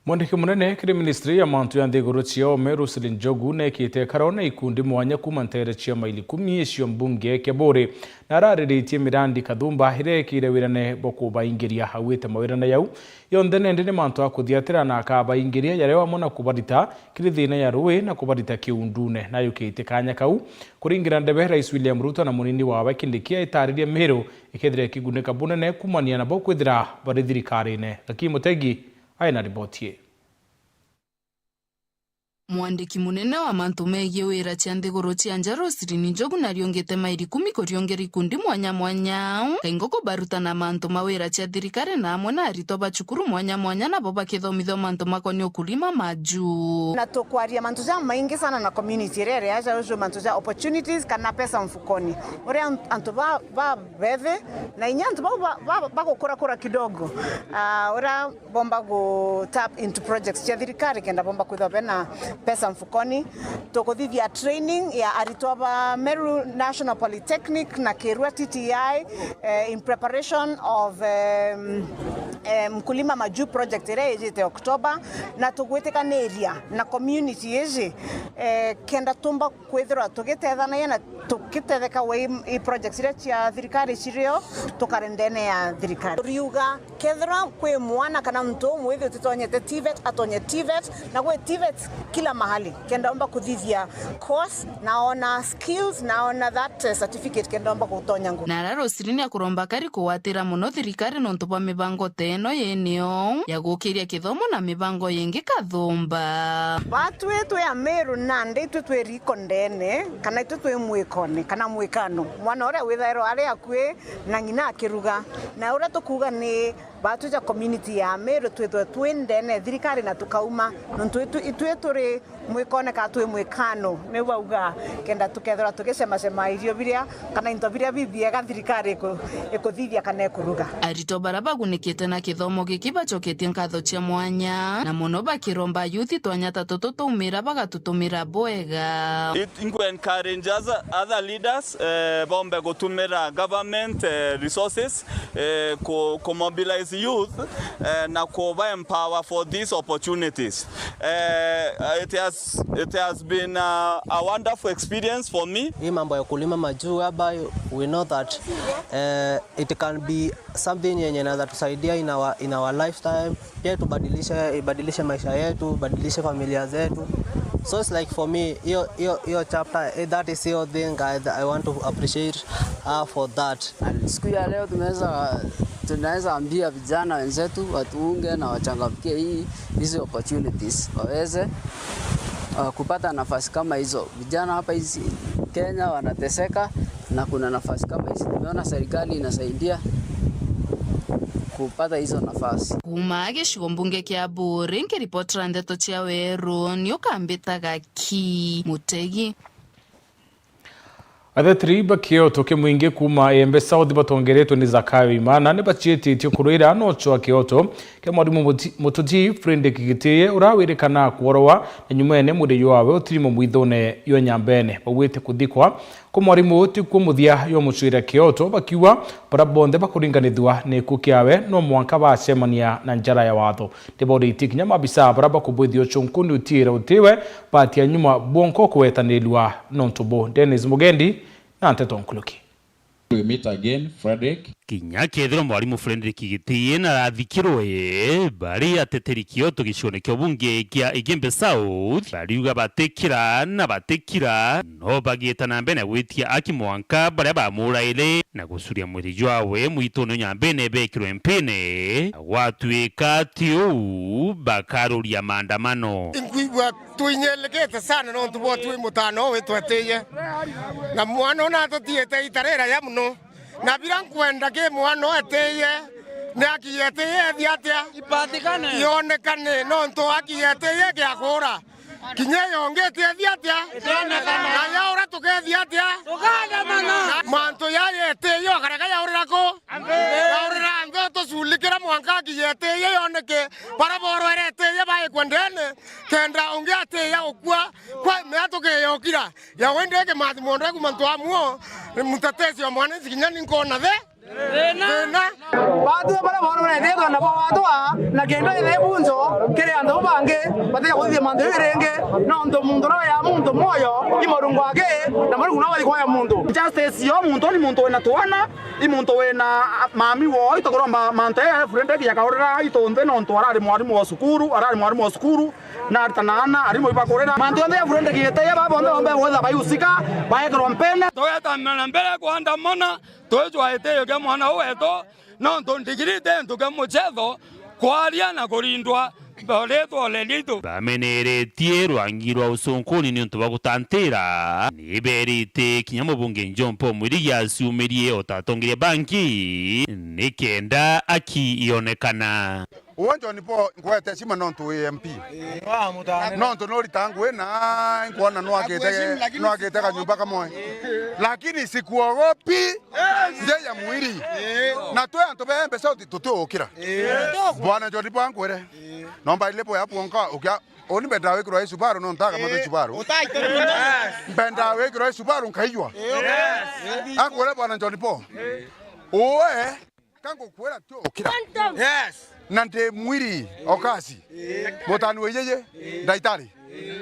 Mwandiki munene kiri ministry ya mantu ya nthiguru cia ome, Roselyn Njogu, neekite ikaro na ikundi mwanya kuuma nteere cia Maili Kumi cia mbunge kia Buuri, na arariritie mirandi kathumba iria eekire wirane bwa kubaingiria. Augite mawirane jau jonthe nende ni mantu a kuthiatira na akabaingiria, jaria amwe na kubarita kiri thiina ya ruui na kubarita kiundune. Nayukitie kaanya kau kuringira ndebe Rais William Ruto na munini wawe Kindiki aitariria Meru ikethira ikigunika bunene kuumania nabo kwithira bari thirikarine. Gaki Mutegi aina riboti ii. Mwandiki munene wa mantu megie wira cia nthiguru cia nja, Roselyn Njogu, nariungite Maili Kumi kuriungira ikundi mwanya mwanya, kaingo kubaruta na mantu ma wira cia thirikari na amwe na aritwa ba cukuru mwanya mwanya, nabo bakithomithua mantu makonie ukulima ma juu. Na tukwaria mantu jamaingi sana na community iria iri aja, uju mantu ja opportunities kana pesa mfukoni, uria an-, antu ba, ba bethi na inya antu bau ba, ba, bagukurakura kidogo, ah, uria bomba gu tap into projects cia thirikari kenda bomba kwithwa bena pesa mfukoni. Tukuthithia training ya aritwa ba Meru National Polytechnic na Kirua T T I, eh, in preparation of, em, em, Mkulima Majuu project iria ijite October, na tugwitikaniria na community iji, eh, kenda tumba kwithirwa tugitethanagia na tukitetheka wi i projects iria cia thirikari cirio tukare ndene ya thirikari. Turiuga kethirwa kwi mwana kana muntu umwe withi utitonyete TVET, atonye TVET, na gwi TVET kila mahali, kenda omba kuthithia course, na ona skills, na ona that, eh, certificate, kenda omba gutonya ngu. Na ara Roselyn akuromba akari kugwatira mono thirikari nontu bwa mibango ta ino yinio ya gukiria kithomo na mibango yingi kathumba. Batwi twi Ameru nandi itwi twi riko ndene, kana itwi twi mwikone, kana mwikano. Mwana uria withairwa ari akui na ng'ina akiruga. Na uria tukuuga ni batwi ja community ya Ameru twithwe twi ndene thirikari na tukauma, nontu itwi, itwi turi mwikone ka twi mwikano, niu bauga, kenda tukethirwa tugicemacema irio biria kana into biria bibiega thirikari iku-, ikuthithia kana ikuruga. Aritwa bara bagunikite na kithomo giki bacoketie nkatho cia mwanya, na mono bakiromba ayuthi twanya ta tutu twaumira bagatutumira bwega. It encourages other leaders, eh, bombe gutumira government, eh, resources, eh, ku, ku mobilize youth, eh, na kuba empower for these opportunities. Eh, it has, it has been a, a wonderful experience for me. Hii mambo ya ukulima majuu, whereby we know that, eh, it can be something yenye inaweza tusaidia in our, in our lifetime. Pia tubadilishe, ibadilishe maisha yetu, ibadilishe familia zetu. So it's like for me, hiyo, hiyo, hiyo chapter, eh, that is hiyo thing I, I want to appreciate her for that. Siku ya leo tumeweza, tunaweza ambia vijana wenzetu watuunge na wachangamkie hii, hizi opportunities, waweze, uh, kupata nafasi kama hizo. Vijana hapa hizi Kenya wanateseka na kuna nafasi kama hizi. Tumeona serikali inasaidia kupata hizo nafasi. Kuuma gicigo mbunge kia Buuri, nkiripotera ndeto cia Weru, ni ukambitaga Ki Mutegi. Atheteri ba kioto kimwingi kuuma Igembe South batongeretwe ni Zakayo Imana ni baciititie kurwira na ucwa kioto kia mwarimu muti-, mututi Fredrick Gitiye, uria wirikana kworwa na nyumene mwiri jwawe utirimo mwithone jwa Nyambene. Baugite kuthikwa kwa mwarimu tikuo muthia jwa mucwira kioto, bakiuga baria bonthe bakuringanithua na gikuo kiawe no mwanka bacemania na njara ya watho. Ni bauritie kinya maabisa baria bakubwithia ucunkuni utiire utiwe batia nyuma bwonka ukugwetanirua nontu bu. Dennis Mugendi na nteto nkuruki. We meet again, Frederick. Kinya kethirwa mwarimu Frederick Gitiye narathikirwe, bari ateteri kioto gicione kia ubunge kia Igembe South bariuga batikira na batikira, no bagieta na mbere na gwitia aki mwanka baria bamuraire na gucuria mwiri jwawe mwitune Nyambene bekirwe mpine, na gwatuika ti uu bakaruria maandamano. Inkwigua twinyelikite sana nontu bwa twi mutano uu witwetiye, na mwana uu natutiite ita riraya mono, na bira nkwenda ki mwana uu etiye, ni aki yetiye ethi atia? Ipatikane. Yonekane, nontu aki yetiye giakura. Kinya yongite ethi atia? Itonekana. Na yaura tukethi atia? Tukaandamana. Na mantu ya yetiye ukareka yaurira ku? Yaurira nthi tuculikira mwanka aki yetiye yoneke. Bara borwere etiye baikwa ndene, kenda ungi atiya ukua. Kwa mea tukeyokira. Ya wende ke mathi mwonde kuma ntu amuo, ni mutetesi wa mwananchi kinya ni nkona the. Thina. Baatwi baria boonere thina na bwawatwa na kindu githe bunjo kiri antu bangi, batiga kuthithia mantu jau ringi, nontu muntu no ya muntu mwoyo i Murungu aki, na Murungu no wathi kuoya muntu. Justice yo muntu ni muntu wina twana, i muntu wina mami woo, itukuromba mantu ya friend ya kaurira itu nthi, nontu arari mwarimu wa cukuru, arari mwarimu wa cukuru, na aritana ana, arimu ibakurira. Mantu yonthe ya friend gite ya baba bonthe bombe gwetha baihusika, baekirwa mpene. Tugetamira na mbere kuandamana, twicwa itio kia mwana uu wetu, nontu ndigiri ti into kia muchetho, kwaria na kurindwa, ritwa ria riitwa. Bameneretie rwangi rwa ucunkuni niuntu bwa gutantira. Ni berite kinya mubunge John Paul Mwirigi aciumirie o ta atongeria bangi, ni kenda aki ionekana. Uwe John Paul nkwete heshima nontu wi M P. Nontu nurita ngui na nkwona nwakite, nwakite kanyumba kamwe. Lakini sikuogopi nje ya mwiri. Na twi antu ba Embe South tutiukira. Bwana John Paul nkwire. Nomba ile boya bwonka ukia uni mbenda wikirwa i Subaru nontu aga matu Subaru. Mbenda wikirwa i Subaru nkaiywa. Akwire Bwana John Paul. Uwe Ka ngukwira ti ukira. Yes. Na ndi mwiri okasi. Mutani wa iyeye, ndaitari.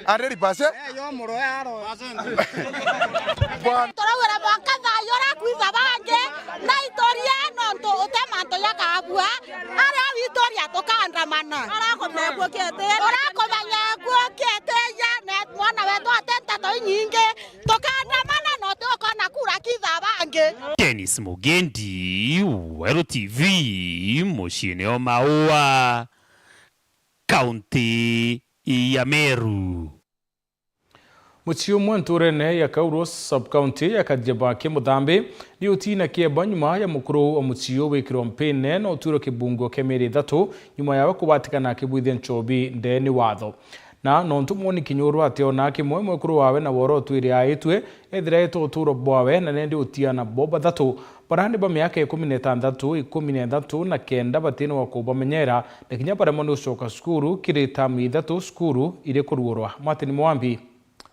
Andri ripase. Yo muro ya aro. Bwana. Turawira mwanka thayo urakwitha bangi, na ituria nontu uti mantu jakabua, aria wituria tukandamana. Urakumenya kuo kiete. Urakumenya kuo kiete ya, na mwana wetu ati nteto inyingi. Tukandamana no tukona kura kitha bangi. Dennis Mugendi, Weru T V, muciine o Maua, kaunti ya Meru. Mucii umwe ntuurene ya Kauro, sub-county ya Kajiabaki Muthambi, ni utina kieba nyuma ya mukuru wa mucii uu wikirwa mpine na utwirwa kibungo kia mieri ithatu nyuma yawe kubatikana akibwithia nchobi ndeene watho. Na nontu mwoni kinyuru ationa kimwe mwekuru wawe na woro utwire aitue, ethira aete utuuro bwawe na nendi utiana bo bathatu. Bara ni ba miaka ikumi na itantatu, ikumi na ithatu na kenda batina wa kubamenyera, na kinya baremwa ni ucoka cukuru kiri tamu ithatu cukuru iri kuruurwa. Martin Mwambi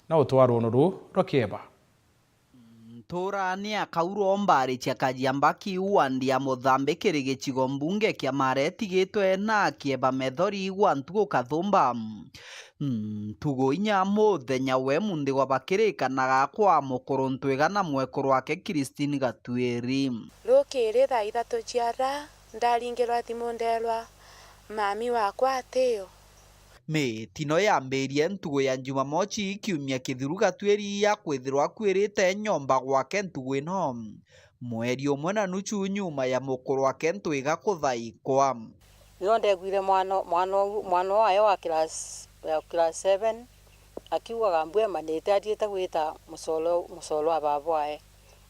na utwaro ruru rwa kieba. Ntuurani ya Kauro mbaari cia Kajiamba kiu wandi ya Muthambi kiri gicigo mbunge kia Mara itigitwe na akieba methori gwa ntugu kathumba. Ntugu inya muthenya we munthi gwa bakirikanaga kwa mukuru Ntwiga na mwekuru wake Christine Gatuiri. Rukiri thaa ithatu cia raa, ndaringirwa thimu ndeerwa, "Mami wakwa atio." Mitino yambirie ntugu ya Jumamochi kiumia kithiru Gatuiri ya kwithirwa akuirite nyomba gwake ntugu ino, mweri umwe na nuchu nyuma ya mukuru wake Ntwiga kuthaikwa. Nio ndeguire mwana, mwana uu, mwana wae wa class, ya class seven, akiugaga mbu emanite athiite gwita mucolo, mucolo wa baba wae.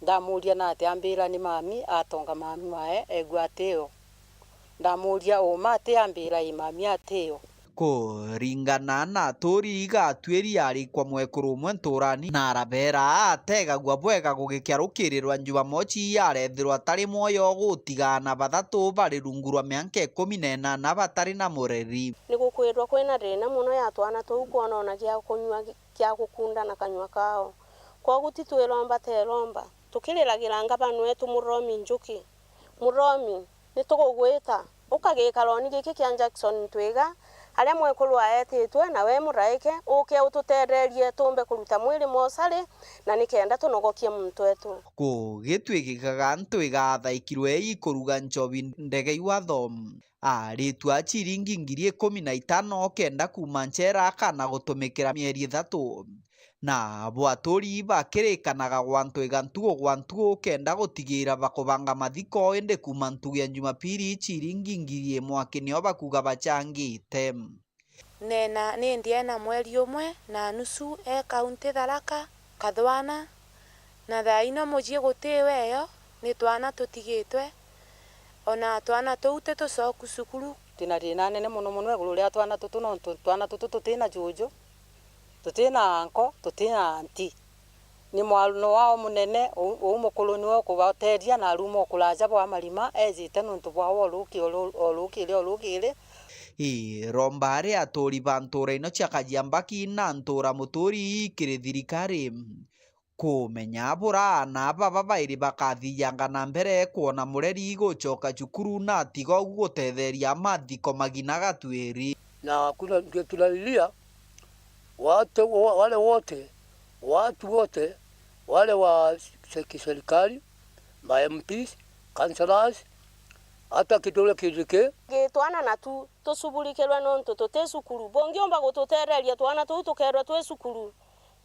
Ndamuuria nati, ambira ni mami, atonga mami wae, egua atio. Ndamuuria uma ati, ambira i mami atio. Kuringana na aturi, Gatuiri arikwa mwekuru umwe ntuurani, na arabeera ategagua bwega gugikia rukirirwa Jumamochi arethirwa atari mwoyo, gutigana bathatu bari rungu rwa mianka ikumi na inana batari na mureri. Ni gukwirwa kwina thina mono ya twana tuu kwona ona gia kunyua gia gukunda na kanyua kao. Kwogu ti twiromba teromba, tukiriragira ngavana wetu Muromi Njuki. Muromi, ni tugugwita, uka gikaroni giki kia Jackson Ntwiga, aria mwekuru aetitwe, na we muraike, uke ututererie tumbe kuruta mwiri mosari, na nikenda tunogokie muntu wetu. Gugitwikikaga Ntwiga athaikirwe ikuruga nchobi ndege iwatho. Aritwa ciringi ngiri ikumi na itano kenda kuuma nchera kana gutumikira mieri ithatu. Na bo aturi bakirikanaga gwa Ntwiga ntugu gwa ntugu kenda gutigira bakubanga mathiko, indi kuuma ntugu ya Jumapili ciringi ngiri imwe aki nio bakuga bachangite. Nena ni ndiena mweri umwe na nusu e kaunti Tharaka, Kathwana, na thaa ino mucii gutiwe eyo, ni twana tutigitwe, ona twana tuu ti tucoku cukuru. Twina thina nene mono mono iguru ria twana tutu, nontu twana tutu tutina juju, tutina anko, tutina anti. Ni mwana wao munene, uu, uu mukuru niwe ukubateethia, na aruma o kuraja bwa marima, ejite nontu bwa o ruki, o ru-, o rukiri, o rukiri. Iromba ria aturi ba ntuura ino cia Kajiambaki na ntuura muturi kiri thirikari. Kumenya bura aana baba bairi bakathiyanga na mbere kwona mureri gucoka cukuru na tiga ugu gutetheria mathiko magina ga twiri. Na kuna ndio tunalilia watu wa-, wale wote, watu wote, wale wa se-, kiserikali, ma M Ps, councillors, hata Kithure Kindiki. Gi twana na tu tucuburikirwe nontu tuti cukuru. Bungiumba gututereria twana tuu tukerwa twi cukuru,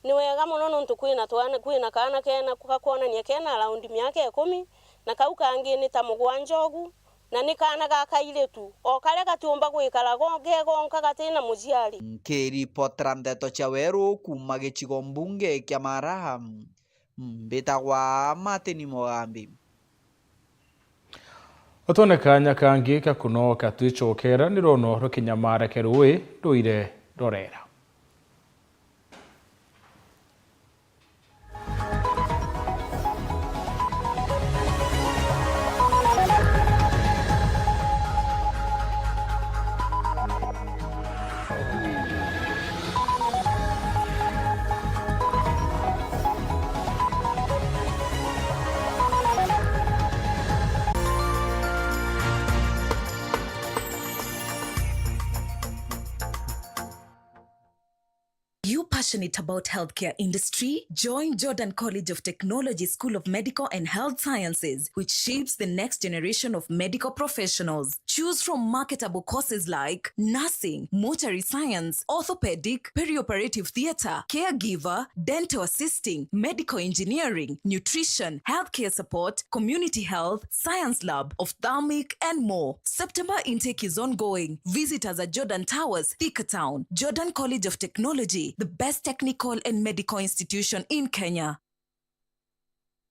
ni wega mono nontu kwina twana, kwina kaana kena, gakwonania kena around miaka ikumi, na kau kangi ni ta mugwanja ugu, na ni kaana ga kairitu, o karia gatiumba gwikara go-, ge gonka gatina muciari. Nkiripotera ndeto cia weru kuuma gicigo mbunge kia Mara, mbitagwa Martin Mugambi. Utone kanya kangi ka kunoka twicokera ni rwono rukinyamara ke rui ruire rorera. You passionate about healthcare industry? Join Jordan College of Technology School of Medical and Health Sciences, which shapes the next generation of medical professionals. Choose from marketable courses like nursing, mortuary science, orthopedic, perioperative theatre, caregiver, dental assisting, medical engineering, nutrition, healthcare support, community health, science lab, ophthalmic, and more. September intake is ongoing. Visit us at Jordan Towers, Thika Town. Jordan College of Technology, the best technical and medical institution in Kenya.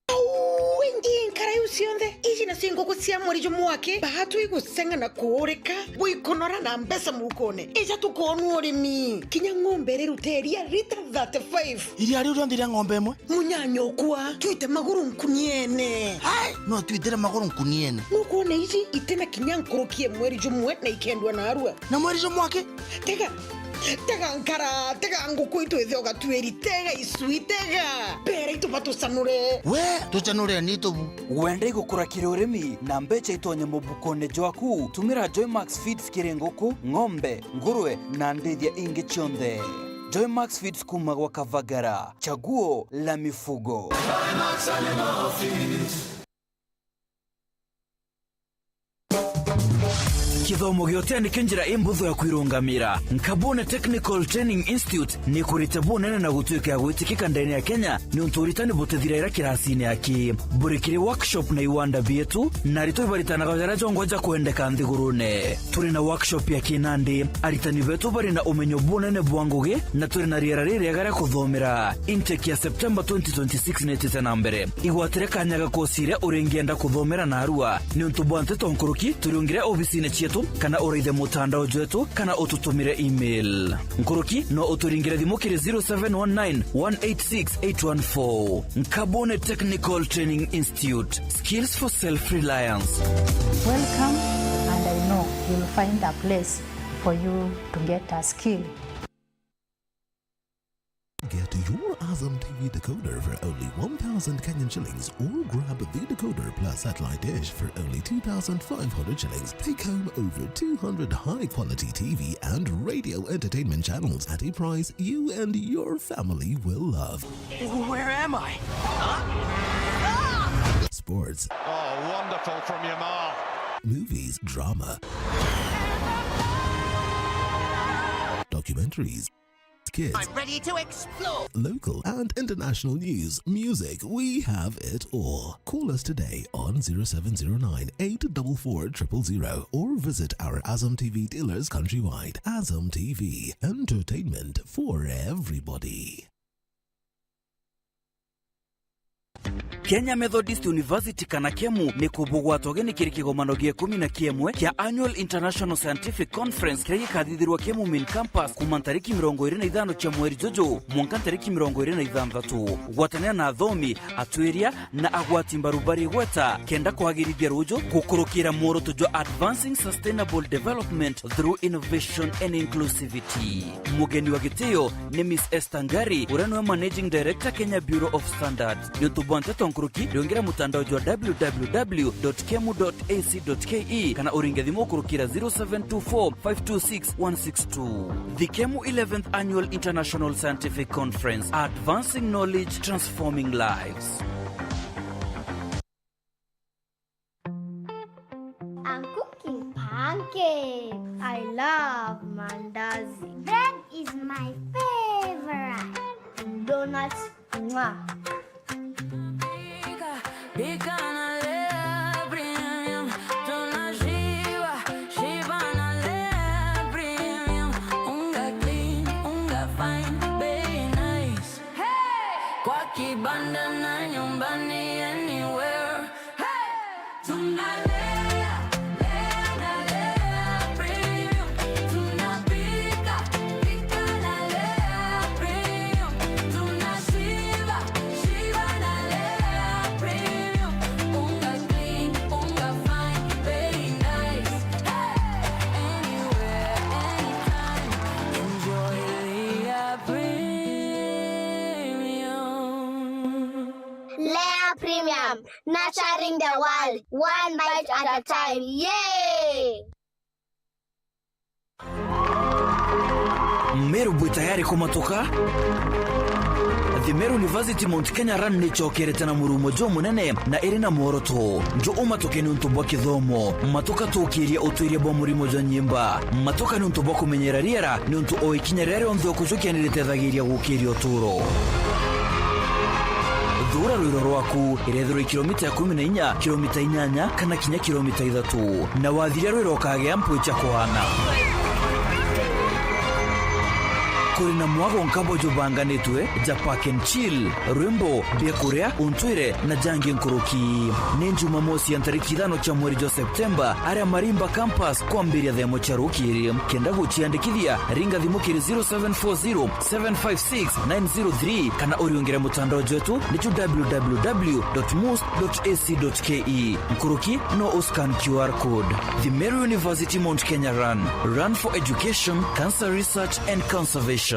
Au, ingi nkara iu cionthe, iji nacio nguku cia mweri jumwe wake, baatwi gusenga na kuurika, gwikunora na mbeca mukone. Ija tukoonua urimi. Kinya ng'ombe iriruta iria rita thirty-five. Iria riu rionthe ria ng'ombe imwe? Munyanyokwa, twite maguru nkuniene. Ai, no twitire maguru nkuniene. Nukwona iji itina kinya nkuruki ya mweri jumwe na ikendua narua. Na mweri jumwe aki? Tega, tega nkara, tega nguku itu ithe ugatuiri, tega icui, tega. Bera itu batucanure. We, tucanure ni tubu. Wenda igukura kiri urimi na mbeca itonye mubukone jwaku? Tumira Joymax Feeds kiri nguku, ng'ombe, ngurwe na ndithia ingi cionthe. Joymax Feeds kuma gwa Kavagara, chaguo la mifugo. Kithomo gia utia nikio njira imbuthu ya kwirungamira. Nkabune Technical Training Institute ni ikurite bunene na gutuika ya gwitikika ndene ya Kenya niuntu uritani butithiraira kirasine aki. Buri kiri workshop na iwanda bietu, na aritwa ibaritanaga jaria jongwa ja kwendeka nthigurune. Turi na workshop ya kinandi, aritani betu bari na umenyo bunene bwa ngugi, na turi na riera ririega ria kuthomera. Intake ya September twenty twenty-six nitite na mbere. Igwatire kanya ga kosi iria uringienda kuthomera narua, niuntu bwa nteto nkuruki, turiungire obisine cietu, kana uraithe mutandao jwetu, kana ututumire email. Nkuruki, no uturingire thimu kiri zero seven one nine, one eight six, eight one four. Nkabune Technical Training Institute. Skills for self-reliance. Welcome, and I know you'll find a place for you to get a skill. Get your Azam T V decoder for only one thousand Kenyan shillings or grab the decoder plus satellite dish for only two thousand five hundred shillings. Take home over two hundred high-quality T V and radio entertainment channels at a price you and your family will love. Where am I? Sports. Oh, wonderful from Yamal. Movies, drama. Documentaries. Kids. I'm ready to explore. Local and international news, music, we have it all. Call us today on zero seven zero nine, eight double four, triple zero or visit our Azam T V dealers countrywide. Azam T V, entertainment for everybody. Kenya Methodist University kana KEMU ni kubugwata ugeni kiri kigomano gia ikumi na kimwe kia Annual International Scientific Conference kiria gikathithirwa KEMU Main Campus kuma ntariki mirongo iri na ithano cia mweri juju mwanka ntariki mirongo iri na ithanthatu. Gwatanira na athomi, atwiria na agwati mbaru bari igweta kenda kwagirithia ruju gukurukira mworoto jwa Advancing Sustainable Development through Innovation and Inclusivity. Mugeni wa gitio ni Miss Esther Ngari, uria niwe Managing Director, Kenya Bureau of Standards. Niuntu bwa nteto nkuruki, riungira mutandao jwa w w w dot kemu dot a c dot k e kana uringe thimu ukurukira zero seven two four five two six one six two. The KEMU eleventh Annual International Scientific Conference, Advancing Knowledge, Transforming Lives. I'm cooking pancakes. I love mandazi. Bread is my favorite. Donuts, mwah. Pika, pika na Lea Premium. Tunashiba, shiba na Lea Premium. Unga clean, unga fine, bei nice. Hey! Kwa kibanda na nyumbani, anywhere. Hey! Tunalea, lea na Lea Premium. Tunapika, pika na Lea Premium. Tunashiba, shiba na Lea Premium. Unga clean, unga fine, bei nice. Hey! Anywhere, anytime. Enjoy Lea Premium. Lea Premium, nurturing the world, one bite at a time. Yay! Meru bwi tayari kumatuka? The Meru University Mount Kenya Run nicokerete na murumo jumunene na iri na mworoto. Nju umatuke niuntu bwa kithomo, matuka tukirie utuiria bwa murimo jwa nyimba, matuka niuntu bwa kumenyera riera, niuntu o ikinya riria rionthe ukujukia niritethagiriria gukiria uturo. Thuura rwiro rwaku, irethirwa i kilomita ikumi na inya, kilomita inyanya, kana kinya kilomita ithatu. Na wathiria rwiro ukagea mpwi cia kuaana. Kuri na mwago nkabo jubanganitwe ja Park and Chill, rwimbo, biakuria, untwire, na jangi nkuruki. Ni Jumamosi ya ntariki ithano cia mweri jwa Septemba, aria Marimba Campus kwambiria thaa imwe cia rukiri. Kenda guciandikithia, ringa thimu kiri zero seven four zero, seven five six, nine zero three, kana uriungire mutandao jwetu, nicio w w w dot must dot a c dot k e. Nkuruki no uscan Q R code. The Meru University Mount Kenya Run. Run for education, cancer research and conservation. Kwa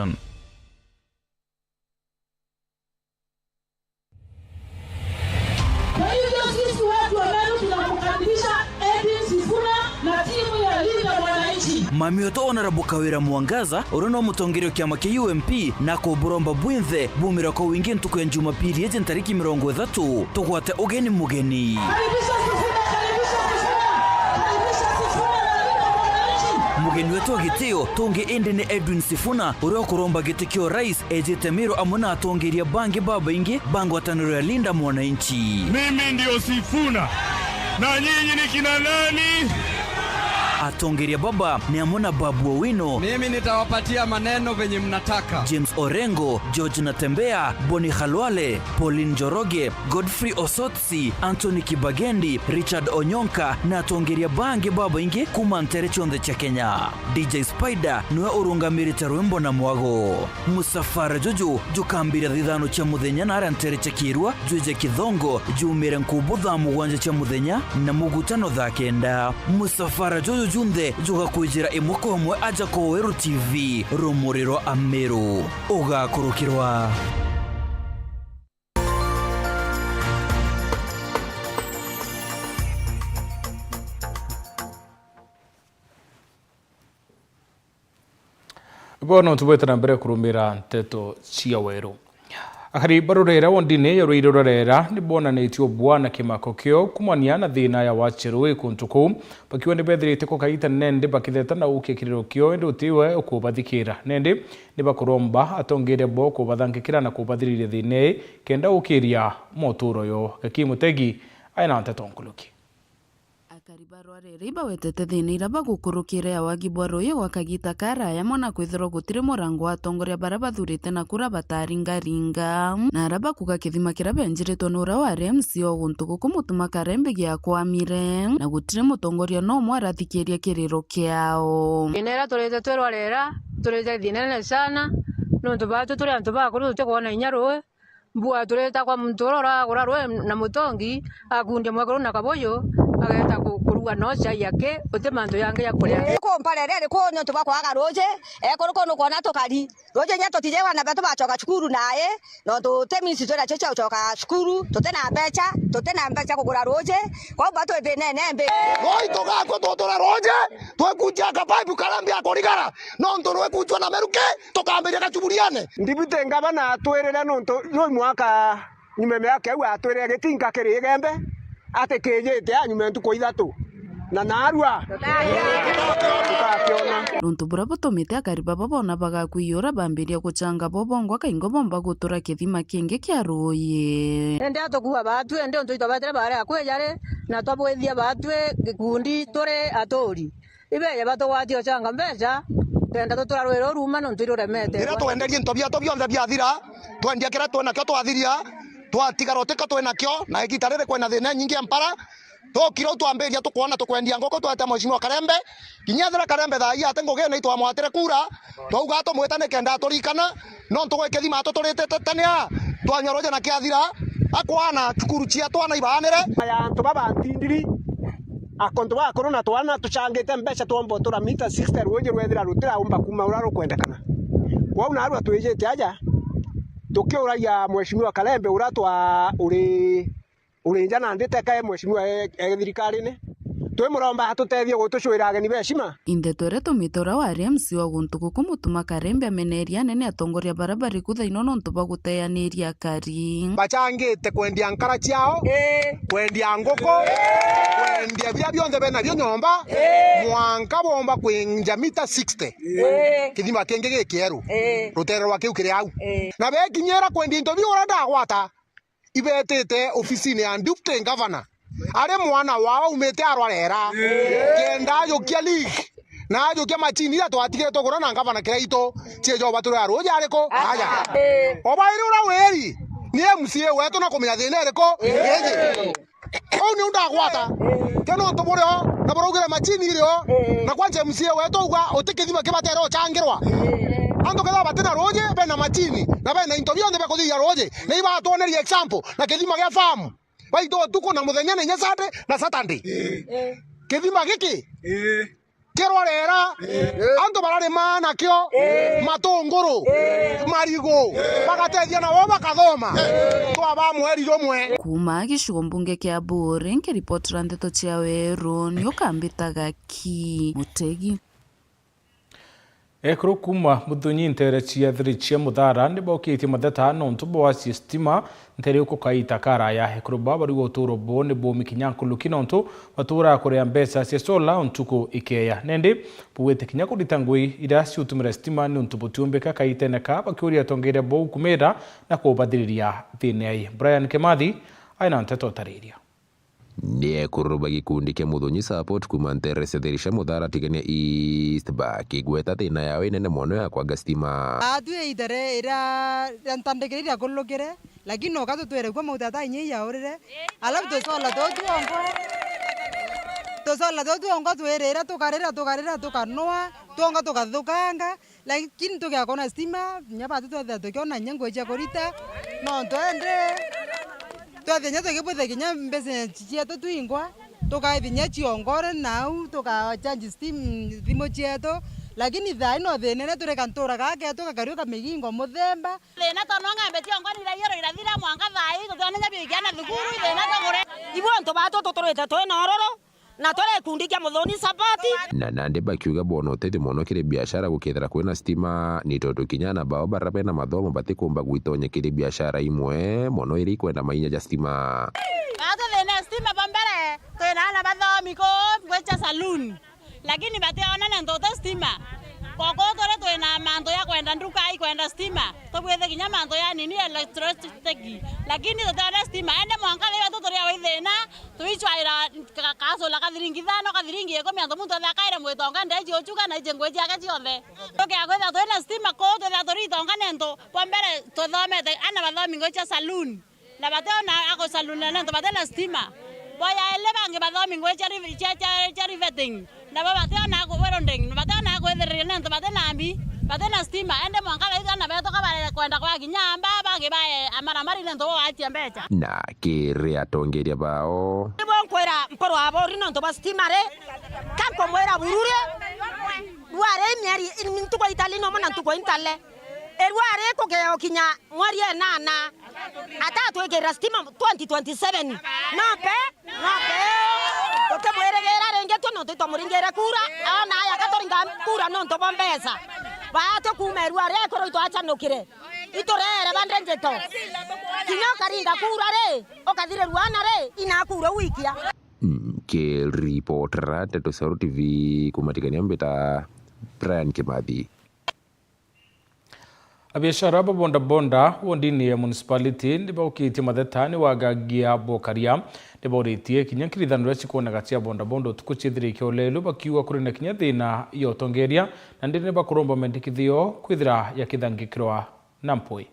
hivyo sisi watu wa Meru tunamkaribisha Edwin Sifuna na timu ya Linda Mwananchi. Mami wetu Honorable Kawira Mwangaza, uria no mutongeria wa kiama kia U M P, na kuburomba bwinthe bumira kwa wingi ntuku ya Jumapili iji ntariki mirongo ithatu, tugwate ugeni mugeni. Karibisha Sifuna, karibisha Sifuna, karibisha Sifuna na Linda Mwananchi. Mugeni wetu wa gitio tungi indi ni Edwin Sifuna, uria ukuromba giti kia urais ejite Meru amwe na atongeria bangi babaingi ba ngwataniro ya Linda Mwananchi. Mimi ndio Sifuna. Na nyinyi ni kina nani? Atongeria baba ni amwe na Babu Owino. Mimi nitawapatia maneno venye mnataka. James Orengo, George Natembeya, Boni Khalwale, Pauline Njoroge, Godfrey Osotsi, Anthony Kibagendi, Richard Onyonka na atongeria bangi babaingi kuma ntere cionthe cia Kenya. D J Spider niwe urungamirite rwimbo na mwago. Musafara juju jukambiria thaa ithano cia muthenya na aria ntere cia Kirua, jwije Kithongo, jumire Nkubu thaa mugwanja cia muthenya na Mugutano thaa kenda. Musafara juju junthe jugakwijira imwe kwa imwe aja kwa Weru T V, rumuri rwa Ameru. Ugakurukirwa. Bono tubwete na mbere kurumira nteto cia Weru. Akari ba Rurera wondine ya Ruiru Rurera ni bonanitie ubua na kimako kio kumania na thina ya wache rui kuntu kuu, bakiuga ni bethirite kukaita nendi bakitheta na ukia kiriro kio, indi utiwe ukubathikira. Nendi ni bakuromba atongeria bo kubathangikira na kubathiriria thina ii kenda ukiria moturo yo. Gaki Mutegi aina nteto nkuruki. Akari ba Rwarere ibawetete thina ira bagukurukire ya wagi bwa ruuji gwa kagita karaya mono, kwithirwa gutiri murango wa atongoria baria bathurite na kura bataringaringa, na aria bakuga kithima kiria benjiritwe ni uria wari M C A o guntu guku Mutuma Karembe giakwamire, na gutiri mutongoria no umwe arathikiria kiriro kiao. Thina iria turite twi Rwarere, turite thina inene sana, nontu baatwi turi antu bakuru tutikwona inya ruuji. Mbua turita kwa muntu uria uragura ruuji na mutongi, akundia mwekuru na kabuyu, ageeta ku-, kuruga no chai aki, uti mantu jangi ja kuria. Kumpa rere iriku niuntu bwa kwaga ruuji, ekuru kuu nukwona tukari. Ruuji inya tutijewa na betu bacoka cukuru nai, nontu ti means twi nacio cia gucoka cukuru, tuti na mbeca, tuti na mbeca kugura ruuji, kwou ba twi thinene mbi. Ruuji tugakua tutura ruuji, twikunjia kapipe karia mbia kurigara. Nontu rwikuchwa na meruki, tukambiria gacuburiene. Deputy Ngavana atwirire nontu rwi mwaka nyuma ya miaka iu atwirire gitinka kiri Igembe, atikijite a nyuma ya ntuku ithatu. Na narua tukakiona. Nontu buria butumite akari baba bona bagakwiyura bambiria guchanga bo bongwa kaingo bomba gutura kithima kingi kia ruuji. Indi atukua baatwi, indi untu itwabetire baari akwi jari, na twabwithia baatwi gikundi turi aturi. Ibeje batugwatie uchanga mbeca, kenda tutura rwiri ruruma nontu iruremete. Riria twenderie into biatu bionthe biathira, twendia kiria twi nakio twathiria, twatigara uti kio twi nakio, na igita riri kwina thina inyingi ya mpara. Tukire u twambiria tukwona tukwendia nguku twete Mheshimiwa Karembe, kinya ethira Karembe thaa ii ati ngugine itwamwatire kura, twauga tumwita nikenda aturikana, nontu gwi kithima atuturitite tene aa, twanyua ruuji na kiathira, akwana cukuru cia twana ibaanire. Ya antu baba ntindiri, akonto bakuru na twana tuchangite mbeca twomba utura mita sixty ruuji rwethira rutiraumba kuuma uria rukwendekana. Kwou narua twijite aja, tukiuragia Mheshimiwa Karembe uria twa uri, uri nja nandi teka e Mheshimiwa e, e thirikarine. Twimuromba atutethie gutucuira ageni ba heshima. Ndeto iria tumite uria wari M C A wa guntu guku Mutuma Karembe ameneria anene atongoria baria bari ku thaino nontu bwa guteaniria akari. Bachangite kwendia nkara ciao, ii, kwendia nguku, ii, kwendia biria bionthe bena bio nyomba, ii, mwanka bomba kwinja mita sixty. Ii. Kithima kingi gikieru. Ii. Rutere rwa kiu kiri au. Ii. Na bekinyira kwendia into biu uria ndagwata, ibetite ofisine ya deputy governor. Ari mwana wao aumite arwarera. Ii. Kenda ajukia league. Na ajukia machini iria twatigire tugura na ngavana kiraitu, ciejo batura ruuji ariku? Aja. Ii. Obairi uria wiri, ni M C A wetu na kumenya thina iriku? Ii. Iji. Uu niu ndagwata. Ii. Kio nontu burio, na buraugire machini irio, ii, na kwanja M C A wetu auga uti kithima kibatere uchangirwa. Ii. Antu kethira batina ruuji, bena machini, na bena into bionthe bia kuthithia ruuji, na ibatwonerie example, na kithima gia farm. Baitwa utuku na muthenya na inya Sunday na Saturday. Ii. Kithima giki, ii, kirwarera, ii, antu bararima nakio, ii, matunguru, ii, marigu, ii, bagatethia nabo bakathoma. Ii. Twaba mweri jumwe. Kuuma gicigo mbunge kia Buuri, nkiripotera ndeto cia weru, ni ukambitaga ki Mutegi. Ekuru kuuma Muthunyi nteere cia thiri cia Muthara ni baukitie matheta nontu bwa waci stima nteere uku kaita karaya. Ekuru baa bariuga uturo bwoo ni bumi kinya nkuruki nontu batuura kuria mbeca cia solar ntuku ikeeya. Nandi bugwite kinya kurita ngui iria ciutumira stima niuntu butiumbika kaitene kaa, bakiuria atongeria bau kumira na kubathiriria thina ii. Brian Kimathi aina nteto utariria. Ni ekuru ba gikundi kia Muthunyi Support kuuma nteere cia thiri cia Muthara Tigania East bakigweta thina yao inene mono ya kwaga stima. Atwi itere iria ria ntandikire iria kulukire, lakini no katu twere kwa mauta ta inya yaurire. Alafu tusola tutu ongo. Tusola tutu ongo twirira, tukarira, tukarira, tukanwa, tuongo tukathukanga. Lakini tugiakona stima, kinya batu twethira tukiona kinya ngui cia kurita, no twende. Twethia kinya tukibwithia kinya mbeca cietu twingwa, tukaithia kinya ciongore nau, tukacharge stim-, thimu cietu. Lakini thaa ino thina iria turi kantura gaka getu gakariuka migingo muthemba. Thina tono ng'ombe ciongwa ni iraiyoro irathira mwanka thaa ii, tutiona kinya biu ikiana thukuru, thina tugure. Ibu antu batu tuturite twi na ururu. Na turi gikundi kia Muthunyi Support. Na nandi bakiuga boona utethio mono kiri biashara gukethira kwina stima, ni tondu kinya ana bao baria bena mathomo batikumba gwitonya kiri biashara imwe mono iria ikwenda mainya ja stima. Batu thina stima ba mbere, twina ana bathomi ku gwicha saloon, lakini bationa nontu uti stima. Goko turi twina mantu ya kwenda nduka, ikwenda stima, tubwithe kinya mantu ya nini electricity, lakini tutiona stima. Ende mwanka riu tu turi awi thina, tuicwaira ka-, kasula ka thiringi ithano, ka thiringi ikumi, antu muntu athe akaire mwitonga ndeji uchuka na iji ngui ciake cionthe. Tukia kwithira twina stima kuu, twithira turi itonga ni antu bwa mbere tuthomete, ana bathomi ngui cia saloon. Na bationa agusalunira nontu bati na stima. Bo ya ili bangi bathomi ngui cia riv-, cia, cia, cia riveting. Nabo bationa agu-, welding. Bationa agwithiriria nontu bati na mbi, bati na stima. Ende mwanka thaitha ana betu kabare kwenda kwa kinya amba bangi bae amaramari nontu bo watia mbecha. Na kiri atongeria bao. Nibo nkwira mporo abori nontu bwa stima ri. Kankumwira buru ri. Rwari mieri, ntuku itali nomo na ntuku intale. Erua ri kugea ukinya mweri enana. Atatwikirira stima twenty twenty-seven. No pe? No pe. Tutimwirigira ringi tu nontu itwamuringire kura. Ona aya katuringa kura nontu bwa mbeca. Baa tukuuma erua ria ikuru itwacanukire. Itureere bande njito. Kinya ukaringa kura ri, ukathirirua ana ri, ina kura wikia. Nkiripotera Nteto cia Uru T V kumatikania mbita Brian Kimathi. Abiashara ba bodaboda wondini ya municipality ni baukitie matheta ni wagagia bokaria. Ni bauritie kinya nkirithanio iria cikwoneka cia bodaboda utuku ciithire ikiolelu, bakiuga kuri na kinya thina ya utongeria, na ndiri ni bakuromba mendikithio kwithira yakithangikirwa na mpwi.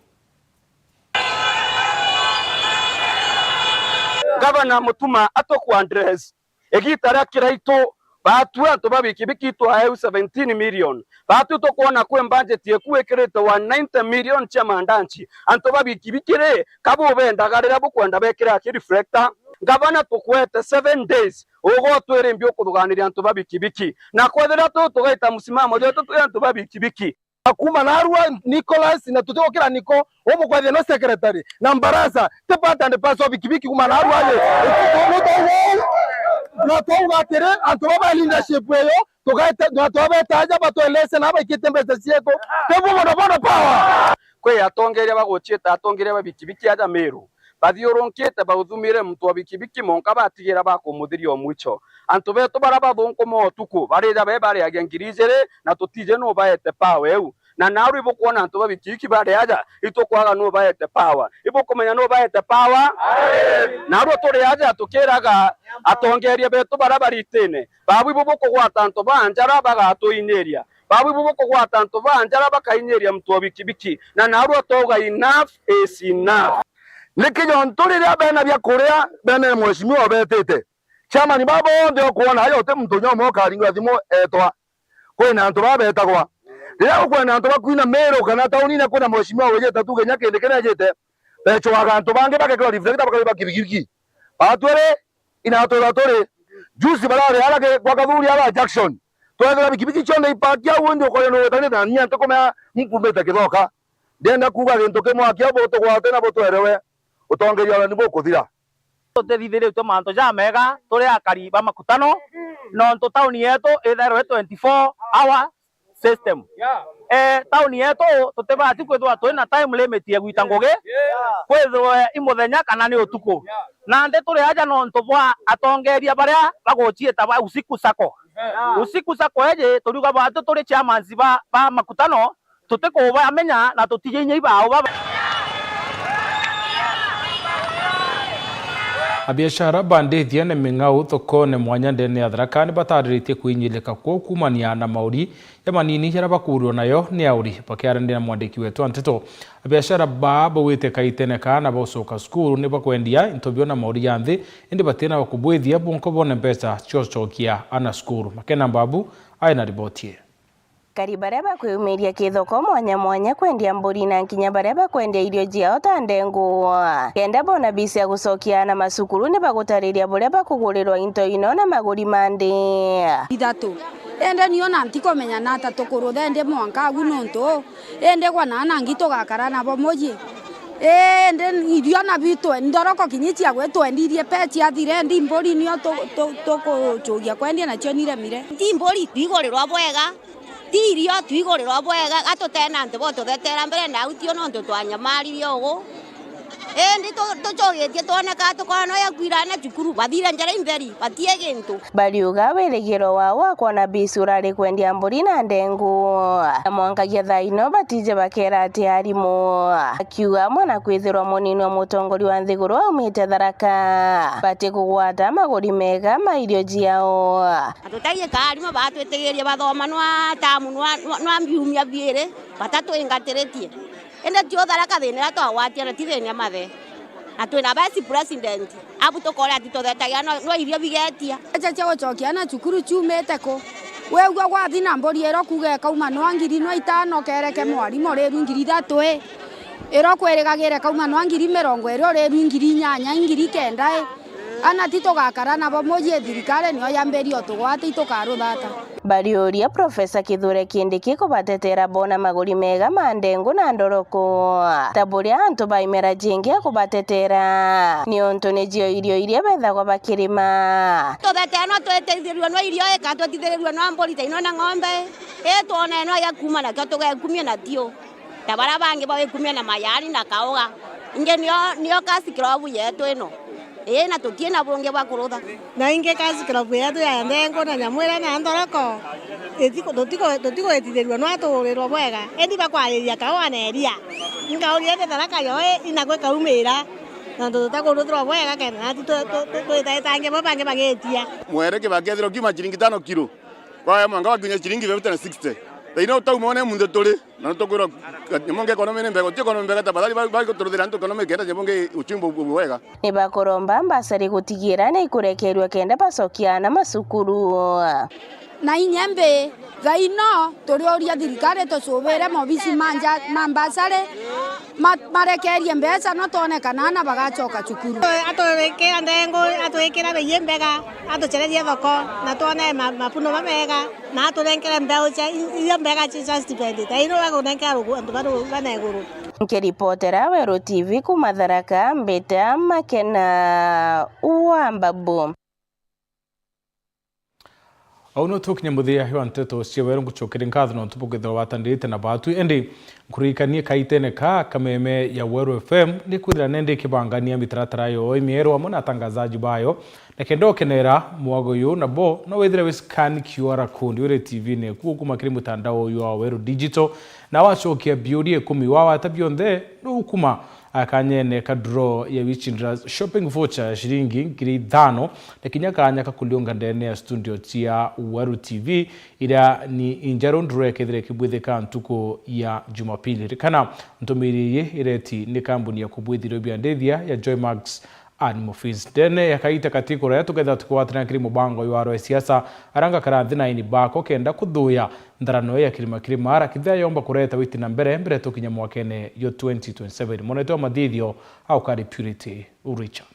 Gavana Mutuma atuku address. Igiita ria kiraitu, baatwi antu ba bikibiki twaeu seventeen million. Baatwi tukwona kwi budget yeku ikirite one ninety million cia mandanchi. Antu ba bikibiki ri, ka bubendaga riria bukwenda bekire aki reflector? Gavana, tukwete seven days, ugotwire mbi ukuthuganiria antu ba bikibiki. Na kwethira tu tugaita msimamo jwetu twi antu ba bikibiki. Kuuma naarua Nicholas, na tutigukira Niko, umukwethia no secretary, na Mbarasa, ti part and parcel bikibiki kuuma naarua ri. Na twauga atiri, antu baba leadership iyo, tugaita, na twabeta aja batueleze na baikite mbeca cietu. Ti bo boda boda power. Kwi atongeria baguchiita atongeria ba bikibiki aja Meru. Bathiurunkite bauthumire muntu wa bikibiki monka batigira bakumuthiria o mwicho. Antu betu baria bathunkuma utuku, barija be bariagia ngiri ijiri, na tutiji nu baete power iu. Na naarua ibukwona antu ba bikibiki bari aja, itukwaga nu baete power. Ibukumenya nu baete power? Naarua turi aja tukiraga atongeria betu baria baritine, babu ibu bukugwata antu ba njara bagatuinyiria. Babu ibu bukugwata antu ba njara bakainyiria muntu wa bikibiki. Na naarua twauga enough is enough. Niki jontu riria bena bia kuria, bena mheshimiwa obetite, chairman baba bonthe ukwona aja uti muntu nyomwe ukaringirwa thimu etwa. Kwina antu baba betagwa. Riria gukwenda antu bakwina Meru kana taunine kwina mheshimiwa wijite tuge nya kindi kinejite, becwaga antu bangi bagekirwa reflector bakari ba kibikibiki. Batwiri, inatwira turi. Juzi barari ara ke-, kwa Kathuri ara Jackson. Twethira bikibiki cionthe ipakia au, indi ukoya ni wetani na nia ntikumea nkumite kithoka. Ndienda kuuga gintu kimwe akia butugwate na butwerewe. Utongeria ura ni bukuthira. Tutithithiritue mantu jamega turi akari ba makutano, nontu tauni yetu ithairwe twenty-four hour system. Eh, tauni yetu tutibati kwithirwa twi na time limit ya gwita ngugi, kwithirwe i muthenya kana ni utuku. Nandi turi aja nontu bwa atongeria baria baguchiita ba Usiku Sacco. Usiku Sacco eji turiuga batu turi chairmans ba, ba makutano, tutikubamenya na tutiji inya ibao baba. Abiashara ba ndithia na ming'au thokone mwanya ndene ya Tharaka ni batariritie kwinyilika kwao kuumania na mauri ya manini jaria bakuurirwa nayo ni auri. Bakiaraniria na mwandiki wetu wa nteto, abiashara baa baugite kaitene kaa na bagucoka cukuru ni bakwendia into biao na mauri ja nthi, indi batina wa kubwithia bwonko bone mbeca cia gucokia ana cukuru. Makena Mbabu ai na riboti ii. Akari baria bakwiyumiria kithoko mwanya mwanya kwendia mburi na nkinya baria bakwendia irio ciao ta ndengu, kenda bona bi cia gucokia ana macukuru, ni bagutariria buria bakugurirwa into ino na maguri ma nthi. Ithatu. Indi nio na ntikumenya nata tukurutha indi mwanka agu nontu indi gwa na nangi tugakara nabo mucii. Indi irio na bitwe, nthoroko kinya cia gwitwendirie pe ciathire, ndi mburi nio tu-, tu-, tukucuria kwendia nacio niremire. Ti mburi twigurirwa bwega. Ti irio twigurirwa bwega, gatutena antu botuthetera mbere na autio nontu twanyamaririe ugu. Indi tu-, tucugitie twoneka tukona no yakwira na cukuru, bathire njira intheri, batie gintu. Bariuga wirigiro wao wa kwona bisi urari kwendia mburi na ndengu. Na mwankagia thaa ino batije bakera ati arimu. Akiuga amwe na kwithirwa munini wa mutongoria wa nthiguru aumite Tharaka, bati kugwata maguri mega ma irio ciao. Na tutaigika arimu batwitigirie bathoma nwa tamu nwa, nwa, nwa biumia biiri, batatwingatiritie. Indi ti uthara kathina iria twagwatia na ti thina mathe. Na twina vice president. Abu tukore ati tuthetagia no, no irio bigetia. Mbeca cia gucokia ana cukuru ciumite ku? Wigua gwathi na mburi iro kuga ikauma nwa ngiri nwa itano kereke mwarimu rirwi ngiri ithatu i. Iro kwirigagire kauma nwa ngiri mirongo iri urirwi ngiri inyanya i ngiri kenda i. Ana ti tugakara nabo muji thirikari nio yambirie utugwata itukaruthata. Bariuria Profesa Kithure Kindiki kubatetera bona maguri mega ma ndengu na ndoroko, ta buria antu ba imera jingi akubatetera, niuntu nicio irio iria bethagwa bakirima. Tuthetenwa twitithirue no irio ika, twitithirue no mburi, taino na ng'ombe, i twone no gia kuuma nakio tugekumia natio. Ta baria bangi bawikumia na mayani na kauga. Ingi nio, nio cash crop yetu ino. Ii, na tuti na bungi bwa kurutha. Na ingi cash crop yetu ya ndengu na nyamu iria na nthoroko, itiku-, tutiku-, tutigwitithirua no atuurirwe bwega. Indi bakwariria kaua na iria. Nkauria indi Tharaka yo i, inakwe kaumira. Nontu tutakuruthirwa bwega kenda nati tu-, tu-, tu-, twitaitangia bo bangi bagitia. Mwere kibakethirwa kiuma ciringi tano kilo. Kwaya mwanka wakinya ciringi fifty na sixty. Thaino utauma one muntu turi, na tukwirwa nyamo nge economy ni mbega, ti economy mbega, tafadhali bari, bari guturuthira antu economy kenda nyamo nge uchumi bu-, bu-, bwega. Ni bakuromba mbasari gutigira ni ikurekerua kenda bacokia ana macukuru. Na inya mbi, thaino turiuria thirikari tucubire mobisi ma nja, ma mbasari, ma-, marekerie mbeca no twone kana ana bagacoka cukuru. Atwikira ndengu, atwikira bei imbega, atucererie thoko, na twone ma-, mavuno mamega, na aturenkere mbeu cia, i-, iria mbega cia, cia stipend. Thaino bagunenkera rugu-, antu baru-, bana iguru. Nkiripotera Weru T V kuma Tharaka, mbita Makena wa Mbabu. Au no tukinya muthia wa nteto cia Weru, ngucokeria nkatho nontu bukethirwa watanirite na batwi. Indi nkuririkanie kaitene ka kameme ya Weru F M, ni kwithira nende ikibangania mitaratara yo imieru amwe na atangazaji bayo. Na kenda ukenera mwago uyu, nabo no withire wi scan Q R code uri T V-ini eku ukuma kiri mutandao uyu wa Weru Digital, na wacokia biuria ikumi wawata bionthe, no ukuma akanyene ka draw ya Wichindra's shopping voucher ya ciringi ngiri ithano, na kinya kanya ka kuliunga ndene ya studio cia Weru T V, iria ni injeru draw ikethire ikibwithika ntuku ya Jumapili. Ririkana, ntumiri iyi ireti ni kambuni ya kubwithirwa biandithia ya Joymax Animal Feeds. Ndene ya kaita kati kuraya tukethira tukigwatanira kiri mubango jwa arwa siasa, aranga kara nthi na ini bako kenda kuthuya ntharano ya kirima kirima, ara kithia yomba kureta witi na mbere, mbere tukinya mwakene yo twenty twenty-seven. Monete wa mathithio au kari Purity Richard.